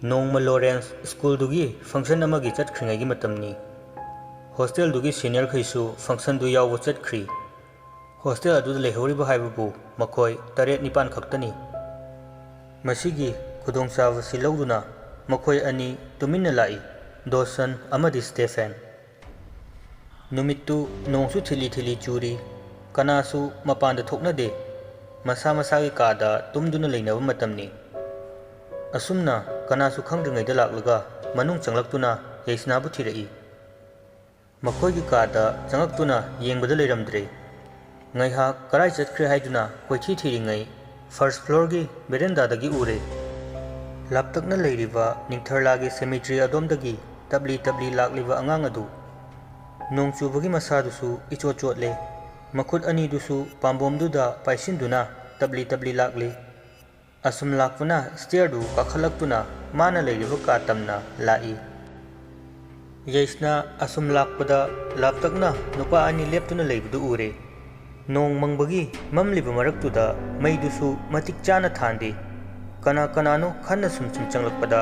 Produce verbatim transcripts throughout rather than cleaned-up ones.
ꯅꯣꯡꯃ ꯂꯣꯔꯦꯟꯁ ꯁ꯭ꯀꯨꯜꯗꯨꯒꯤ ꯐꯪꯁꯟ ꯑꯃꯒꯤ ꯆꯠꯈ꯭ꯔꯤꯉꯩꯒꯤ ꯃꯇꯝꯅꯤ꯫ ꯍꯣꯁꯇꯦꯜꯗꯨꯒꯤ ꯁꯤꯅꯤꯌꯔꯈꯩꯁꯨ ꯐꯪꯁꯟꯗꯨ ꯌꯥꯎꯕ ꯆꯠꯈ꯭ꯔꯤ꯫ ꯍꯣꯁꯇꯦꯜ ꯑꯗꯨꯗ ꯂꯩꯍꯧꯔꯤꯕ ꯍꯥꯏꯕꯕꯨ ꯃꯈꯣꯏ ꯇꯔꯦꯠ ꯅꯤꯄꯥꯟ ꯈꯛꯇꯅꯤ꯫ ꯃꯁꯤꯒꯤ ꯈꯨꯗꯣꯡꯆꯥꯕꯁꯤ ꯂꯧꯗꯨꯅ ꯃꯈꯣꯏ ꯑꯅꯤ ꯇꯨꯃꯤꯟꯅ ꯂꯥꯛꯏ, ꯗꯣꯁꯟ ꯑꯃꯗꯤ ꯁ꯭ꯇꯦꯐꯦꯟ꯫ ꯅꯨꯃꯤꯠꯇꯨ ꯅꯣꯡꯁꯨ ꯊꯤꯂꯤ ꯊꯤꯂꯤ ꯆꯨꯔꯤ꯫ ꯀꯅꯥꯁꯨ ꯃꯄꯥꯟꯗ ꯊꯣꯛꯅꯗꯦ꯫ ꯃꯁꯥ ꯃꯁꯥꯒꯤ ꯀꯥꯗ ꯇꯨꯝꯗꯨꯅ ꯂꯩꯅꯕ ꯃꯇꯝꯅꯤ꯫ ꯑꯁꯨꯝꯅ ꯀꯅꯥꯁꯨ ꯈꯪꯗ꯭ꯔꯤꯉꯩꯗ ꯂꯥꯛꯂꯒ ꯃꯅꯨꯡ ꯆꯪꯂꯛꯇꯨꯅ ꯌꯩꯁꯅꯥꯕꯨ ꯊꯤꯔꯛꯏ꯫ ꯃꯈꯣꯏꯒꯤ ꯀꯥꯗ ꯆꯪꯂꯛꯇꯨꯅ ꯌꯦꯡꯕꯗ ꯂꯩꯔꯝꯗ꯭ꯔꯦ꯫ ꯉꯥꯏꯍꯥꯛ ꯀꯔꯥꯏ ꯆꯠꯈ꯭ꯔꯦ ꯍꯥꯏꯗꯨꯅ ꯀꯣꯏꯊꯤ ꯊꯤꯔꯤꯉꯩ ꯐꯥꯔꯁ ꯐ꯭ꯂꯣꯔꯒꯤ ꯕꯦꯔꯦꯟꯗꯥꯗꯒꯤ ꯎꯔꯦ꯫ ꯂꯥꯞꯇꯛꯅ ꯂꯩꯔꯤꯕ ꯅꯤꯡꯊꯔꯂꯥꯒꯤ ꯁꯦꯃꯤꯇ꯭ꯔꯤ ꯑꯗꯣꯝꯗꯒꯤ ꯇꯞꯂꯤ ꯇꯞꯂꯤ ꯂꯥꯛꯂꯤꯕ ꯑꯉꯥꯡ ꯑꯗꯨ꯫ ꯅꯣꯡ ꯆꯨꯕꯒꯤ ꯃꯁꯥꯗꯨꯁꯨ ꯏꯆꯣꯠ ꯆꯣꯠꯂꯦ꯫ ꯃꯈꯨꯠ ꯑꯅꯤꯗꯨꯁꯨ ꯄꯥꯝꯕꯣꯝꯗꯨꯗ ꯄꯥꯏꯁꯤꯟꯗꯨꯅ ꯇꯞꯂꯤ ꯇꯞꯂꯤ ꯂꯥꯛꯂꯤ꯫ ꯑꯁꯨꯝ ꯂꯥꯛꯄꯅ ꯁ꯭ꯇꯦꯌꯔꯗꯨ ꯀꯥꯈꯠꯂꯛꯇꯨꯅ ꯃꯥꯅ ꯂꯩꯔꯤꯕ ꯀꯥ ꯇꯝꯅ ꯂꯥꯛꯏ꯫ ꯌꯩꯁꯅꯥ ꯑꯁꯨꯝ ꯂꯥꯛꯄꯗ ꯂꯥꯞꯇꯛꯅ ꯅꯨꯄꯥ ꯑꯅꯤ ꯂꯦꯞꯇꯨꯅ ꯂꯩꯕꯗꯨ ꯎꯔꯦ꯫ ꯅꯣꯡ ꯃꯪꯕꯒꯤ ꯃꯝꯂꯤꯕ ꯃꯔꯛꯇꯨꯗ ꯃꯩꯗꯨꯁꯨ ꯃꯇꯤꯛ ꯆꯥꯅ ꯊꯥꯟꯗꯦ꯫ ꯀꯅꯥ ꯀꯅꯥꯅꯣ ꯈꯟꯅ ꯁꯨꯝ ꯁꯨꯝ ꯆꯪꯂꯛꯄꯗ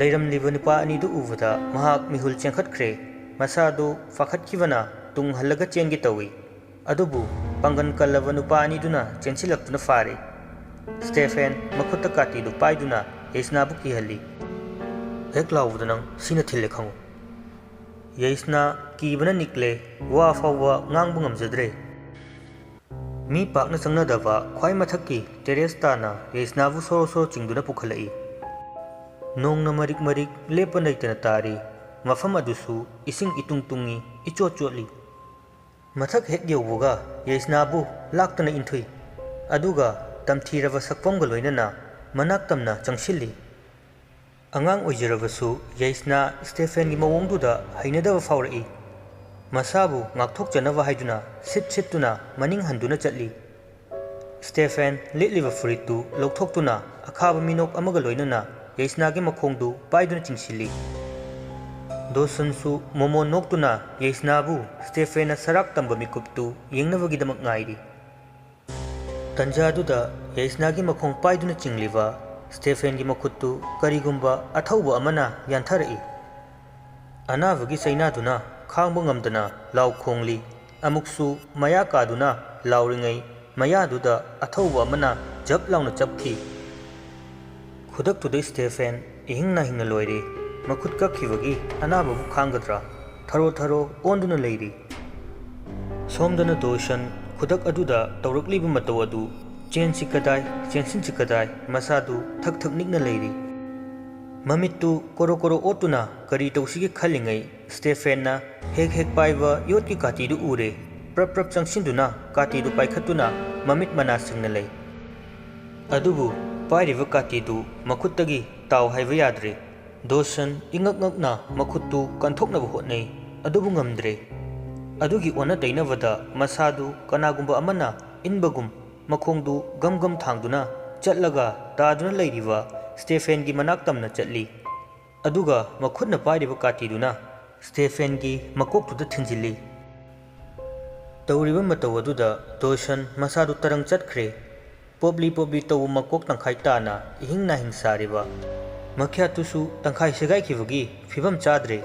ꯂꯩꯔꯝꯂꯤꯕ ꯅꯨꯄꯥ ꯑꯅꯤꯗꯨ ꯎꯕꯗ ꯃꯍꯥꯛ ꯃꯤꯍꯨꯜ ꯆꯦꯟꯈꯠꯈ꯭ꯔꯦ꯫ ꯃꯁꯥꯗꯨ ꯄꯥꯈꯠꯈꯤꯕꯅ ꯇꯨꯡ ꯍꯜꯂꯒ ꯆꯦꯟꯒꯦ ꯇꯧꯏ꯫ ꯑꯗꯨꯕꯨ ꯄꯥꯡꯒꯜ ꯀꯜꯂꯕ ꯅꯨꯄꯥ ꯑꯅꯤꯗꯨꯅ ꯆꯦꯟꯁꯤꯜꯂꯛꯇꯨꯅ ꯐꯥꯔꯦ꯫ ꯁ꯭ꯇꯦꯐꯦꯟ ꯃꯈꯨꯠꯇ ꯀꯥꯇꯤꯗꯨ ꯄꯥꯏꯗꯨꯅ ꯌꯩꯁꯅꯥꯕꯨ ꯀꯤꯍꯜꯂꯤ꯫ "ꯍꯦꯛ ꯂꯥꯎꯕꯗ ꯅꯪ ꯁꯤꯅ ꯊꯤꯜꯂꯦ ꯈꯪꯉꯨ꯫" ꯌꯩꯁꯅꯥ ꯀꯤꯕꯅ ꯅꯤꯛꯂꯦ, ꯋꯥ ꯐꯥꯎꯕ ꯉꯥꯡꯕ ꯉꯝꯖꯗ꯭ꯔꯦ꯫ ꯃꯤ ꯄꯥꯛꯅ ꯆꯪꯅꯗꯕ ꯈ꯭ꯋꯥꯏ ꯃꯊꯛꯀꯤ ꯇꯦꯔꯦꯁ ꯇꯥꯅ ꯌꯩꯁꯅꯥꯕꯨ ꯁꯣꯔꯣ ꯁꯣꯔꯣ ꯆꯤꯡꯗꯨꯅ ꯄꯨꯈꯠꯂꯛꯏ꯫ ꯅꯣꯡꯅ ꯃꯔꯤꯛ ꯃꯔꯤꯛ ꯂꯦꯞꯄ ꯂꯩꯇꯅ ꯇꯥꯔꯤ꯫ ꯃꯐꯝ ꯑꯗꯨꯁꯨ ꯏꯁꯤꯡ ꯏꯇꯨꯡ ꯇꯨꯡꯏ, ꯏꯆꯣꯠ ꯆꯣꯠꯂꯤ꯫ ꯃꯊꯛ ꯍꯦꯛ ꯌꯧꯕꯒ ꯌꯩꯁꯅꯥꯕꯨ ꯂꯥꯛꯇꯅ ꯏꯟꯊꯨꯏ꯫ ꯑꯗꯨꯒ ꯇꯝꯊꯤꯔꯕ ꯁꯛꯐꯝꯒ ꯂꯣꯏꯅꯅ ꯃꯅꯥꯛ ꯇꯝꯅ ꯆꯪꯁꯤꯜꯂꯤ꯫ ꯑꯉꯥꯡ ꯑꯣꯏꯖꯔꯕꯁꯨ ꯌꯩꯁꯅꯥ ꯁ꯭ꯇꯦꯐꯦꯟꯒꯤ ꯃꯑꯣꯡꯗꯨꯗ ꯍꯩꯅꯗꯕ ꯐꯥꯎꯔꯛꯏ꯫ ꯃꯁꯥꯕꯨ ꯉꯥꯛꯊꯣꯛꯆꯅꯕ ꯍꯥꯏꯗꯨꯅ ꯁꯤꯠ ꯁꯤꯠꯇꯨꯅ ꯃꯅꯤꯡ ꯍꯟꯗꯨꯅ ꯆꯠꯂꯤ꯫ ꯁ꯭ꯇꯦꯐꯦꯟ ꯂꯤꯠꯂꯤꯕ ꯐꯨꯔꯤꯠꯇꯨ ꯂꯧꯊꯣꯛꯇꯨꯅ ꯑꯈꯥꯕ ꯃꯤꯅꯣꯛ ꯑꯃꯒ ꯂꯣꯏꯅꯅ ꯌꯩꯁꯅꯥꯒꯤ ꯃꯈꯣꯡꯗꯨ ꯄꯥꯏꯗꯨꯅ ꯆꯤꯡꯁꯤꯜꯂꯤ꯫ ꯗꯣꯁꯟꯁꯨ ꯃꯣꯃꯣꯟ ꯅꯣꯛꯇꯨꯅ ꯌꯩꯁꯅꯥꯕꯨ ꯁ꯭ꯇꯦꯐꯦꯟꯅ ꯁꯔꯥꯛ ꯇꯝꯕ ꯃꯤꯀꯨꯞꯇꯨ ꯌꯦꯡꯅꯕꯒꯤꯗꯃꯛ ꯉꯥꯏꯔꯤ꯫ ꯇꯟꯖꯥꯗꯨꯗ ꯌꯩꯁꯅꯥꯒꯤ ꯃꯈꯣꯡ ꯄꯥꯏꯗꯨꯅ ꯆꯤꯡꯂꯤꯕ ꯁ꯭ꯇꯦꯐꯦꯟꯒꯤ ꯃꯈꯨꯠꯇꯨ ꯀꯔꯤꯒꯨꯝꯕ ꯑꯊꯧꯕ ꯑꯃꯅ ꯌꯥꯟꯊꯔꯛꯏ꯫ ꯑꯅꯥꯕꯒꯤ ꯆꯩꯅꯥꯗꯨꯅ ꯈꯥꯡꯕ ꯉꯝꯗꯅ ꯂꯥꯎ ꯈꯣꯡꯂꯤ꯫ ꯑꯃꯨꯛꯁꯨ ꯃꯌꯥ ꯀꯥꯗꯨꯅ ꯂꯥꯎꯔꯤꯉꯩ ꯃꯌꯥꯗꯨꯗ ꯑꯊꯧꯕ ꯑꯃꯅ ꯖꯞ ꯂꯥꯎꯅ ꯆꯞꯈꯤ꯫ ꯈꯨꯗꯛꯇꯨꯗ ꯁ꯭ꯇꯦꯐꯦꯟ ꯏꯍꯤꯡ ꯅꯥꯍꯤꯡꯅ ꯂꯣꯏꯔꯦ꯫ ꯃꯈꯨꯠ ꯀꯛꯈꯤꯕꯒꯤ ꯑꯅꯥꯕꯕꯨ ꯈꯥꯡꯒꯗ꯭ꯔꯥ? ꯊꯔꯣ ꯊꯔꯣ ꯑꯣꯟꯗꯨꯅ ꯂꯩꯔꯤ꯫ ꯁꯣꯝꯗꯅ ꯗꯣꯁꯟ ꯈꯨꯗꯛ ꯑꯗꯨꯗ ꯇꯧꯔꯛꯂꯤꯕ ꯃꯇꯧ ꯑꯗꯨ ꯆꯦꯟꯁꯤ ꯀꯗꯥꯏ, ꯆꯦꯟꯁꯤꯟꯁꯤ ꯀꯗꯥꯏ, ꯃꯁꯥꯗꯨ ꯊꯛ ꯊꯛ ꯅꯤꯛꯅ ꯂꯩꯔꯤ꯫ ꯃꯃꯤꯠꯇꯨ ꯀꯣꯔꯣ ꯀꯣꯔꯣ ꯑꯣꯠꯇꯨꯅ ꯀꯔꯤ ꯇꯧꯁꯤꯒꯦ ꯈꯜꯂꯤꯉꯩ ꯁ꯭ꯇꯦꯐꯦꯟꯅ ꯍꯦꯛ ꯍꯦꯛ ꯄꯥꯏꯕ ꯌꯣꯠꯀꯤ ꯀꯥꯇꯤꯗꯨ ꯎꯔꯦ꯫ ꯄ꯭ꯔꯞ ꯄ꯭ꯔꯞ ꯆꯪꯁꯤꯟꯗꯨꯅ ꯀꯥꯇꯤꯗꯨ ꯄꯥꯏꯈꯠꯇꯨꯅ ꯃꯃꯤꯠ ꯃꯅꯥ ꯁꯤꯡꯅ ꯂꯩ꯫ ꯑꯗꯨꯕꯨ ꯄꯥꯏꯔꯤꯕ ꯀꯥꯇꯤꯗꯨ ꯃꯈꯨꯠꯇꯒꯤ ꯇꯥꯎ ꯍꯥꯏꯕ ꯌꯥꯗ꯭ꯔꯦ꯫ ꯗꯣꯁꯟ ꯏꯉꯛ ꯉꯛꯅ ꯃꯈꯨꯠꯇꯨ ꯀꯟꯊꯣꯛꯅꯕ ꯍꯣꯠꯅꯩ, ꯑꯗꯨꯕꯨ ꯉꯝꯗ꯭ꯔꯦ꯫ ꯑꯗꯨꯒꯤ ꯑꯣꯟꯅ ꯇꯩꯅꯕꯗ ꯃꯁꯥꯗꯨ ꯀꯅꯥꯒꯨꯝꯕ ꯑꯃꯅ ꯏꯟꯕꯒꯨꯝ ꯃꯈꯣꯡꯗꯨ ꯒꯝ ꯒꯝ ꯊꯥꯡꯗꯨꯅ ꯆꯠꯂꯒ ꯇꯥꯗꯨꯅ ꯂꯩꯔꯤꯕ ꯁ꯭ꯇꯦꯐꯦꯟꯒꯤ ꯃꯅꯥꯛ ꯇꯝꯅ ꯆꯠꯂꯤ꯫ ꯑꯗꯨꯒ ꯃꯈꯨꯠꯅ ꯄꯥꯏꯔꯤꯕ ꯀꯥꯇꯤꯗꯨꯅ ꯁ꯭ꯇꯦꯐꯦꯟꯒꯤ ꯃꯀꯣꯛꯇꯨꯗ ꯊꯤꯟꯖꯤꯜꯂꯤ꯫ ꯇꯧꯔꯤꯕ ꯃꯇꯧ ꯑꯗꯨꯗ ꯗꯣꯁꯟ ꯃꯁꯥꯗꯨ ꯇꯔꯪ ꯆꯠꯈ꯭ꯔꯦ꯫ ꯄꯣꯞꯂꯤ ꯄꯣꯞꯂꯤ ꯇꯧꯕ ꯃꯀꯣꯛ ꯇꯪꯈꯥꯏ ꯇꯥꯅ ꯏꯍꯤꯡ ꯅꯥꯍꯤꯡ ꯁꯥꯔꯤꯕ꯫ ꯃꯈ꯭ꯌꯥꯠꯇꯨꯁꯨ ꯇꯪꯈꯥꯏ ꯁꯦꯒꯥꯏꯈꯤꯕꯒꯤ ꯐꯤꯕꯝ ꯆꯥꯗ꯭ꯔꯦ꯫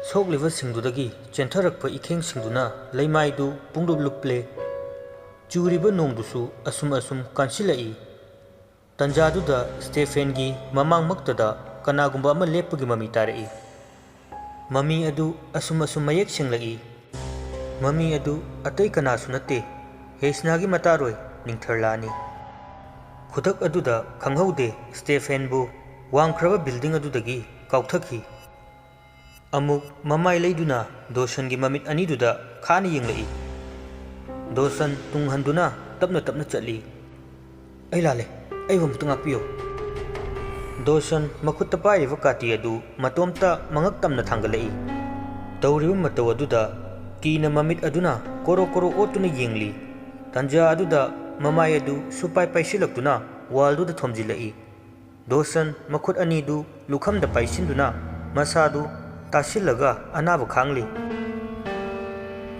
ꯁꯣꯛꯂꯤꯕꯁꯤꯡꯗꯨꯗꯒꯤ ꯆꯦꯟꯊꯔꯛꯄ ꯏꯈꯦꯡꯁꯤꯡꯗꯨꯅ ꯂꯩꯃꯥꯏꯗꯨ ꯄꯨꯡꯂꯨꯞ ꯂꯨꯞꯂꯦ꯫ ꯆꯨꯔꯤꯕ ꯅꯣꯡꯗꯨꯁꯨ ꯑꯁꯨꯝ ꯑꯁꯨꯝ ꯀꯟꯁꯤꯜꯂꯛꯏ꯫ ꯇꯟꯖꯥꯗꯨꯗ ꯁ꯭ꯇꯦꯐꯦꯟꯒꯤ ꯃꯃꯥꯡꯃꯛꯇꯗ ꯀꯅꯥꯒꯨꯝꯕ ꯑꯃ ꯂꯦꯞꯄꯒꯤ ꯃꯃꯤ ꯇꯥꯔꯛꯏ꯫ ꯃꯃꯤ ꯑꯗꯨ ꯑꯁꯨꯝ ꯑꯁꯨꯝ ꯃꯌꯦꯛ ꯁꯦꯡꯂꯛꯏ꯫ ꯃꯃꯤ ꯑꯗꯨ ꯑꯇꯩ ꯀꯅꯥꯁꯨ ꯅꯠꯇꯦ, ꯌꯩꯁꯅꯥꯒꯤ ꯃꯇꯥꯔꯣꯏ ꯅꯤꯡꯊꯔꯂꯥꯅꯤ꯫ ꯈꯨꯗꯛ ꯑꯗꯨꯗ ꯈꯪꯍꯧꯗꯦ ꯁ꯭ꯇꯦꯐꯦꯟꯕꯨ ꯋꯥꯡꯈ꯭ꯔꯕ ꯕꯤꯜꯗꯤꯡ ꯑꯗꯨꯗꯒꯤ ꯀꯥꯎꯊꯈꯤ꯫ ꯑꯃꯨꯛ ꯃꯃꯥꯏ ꯂꯩꯗꯨꯅ ꯗꯣꯁꯟꯒꯤ ꯃꯃꯤꯠ ꯑꯅꯤꯗꯨꯗ ꯈꯥꯅ ꯌꯦꯡꯂꯛꯏ꯫ ꯗꯣꯁꯟ ꯇꯨꯡ ꯍꯟꯗꯨꯅ ꯇꯞꯅ ꯇꯞꯅ ꯆꯠꯂꯤ꯫ "ꯑꯩ ꯂꯥꯜꯂꯦ, ꯑꯩꯕꯨ ꯑꯃꯨꯛꯇ ꯉꯥꯛꯄꯤꯌꯨ!" ꯗꯣꯁꯟ ꯃꯈꯨꯠꯇ ꯄꯥꯏꯔꯤꯕ ꯀꯥꯇꯤ ꯑꯗꯨ ꯃꯇꯣꯝꯇ ꯃꯉꯛ ꯇꯝꯅ ꯊꯥꯡꯒꯠꯂꯛꯏ꯫ ꯇꯧꯔꯤꯕ ꯃꯇꯧ ꯑꯗꯨꯗ ꯀꯤꯅ ꯃꯃꯤꯠ ꯑꯗꯨꯅ ꯀꯣꯔꯣ ꯀꯣꯔꯣ ꯑꯣꯠꯇꯨꯅ ꯌꯦꯡꯂꯤ꯫ ꯇꯟꯖꯥ ꯑꯗꯨꯗ ꯃꯃꯥꯏ ꯑꯗꯨ ꯁꯨꯄꯥꯏ ꯄꯥꯏꯁꯤꯜꯂꯛꯇꯨꯅ ꯋꯥꯜꯗꯨꯗ ꯊꯣꯝꯖꯤꯜꯂꯛꯏ꯫ ꯗꯣꯁꯟ ꯃꯈꯨꯠ ꯑꯅꯤꯗꯨ ꯂꯨꯈꯝꯗ ꯄꯥꯏꯁꯤꯟꯗꯨꯅ ꯃꯁꯥꯗꯨ ꯇꯥꯁꯤꯜꯂꯒ ꯑꯅꯥꯕ ꯈꯥꯡꯂꯤ꯫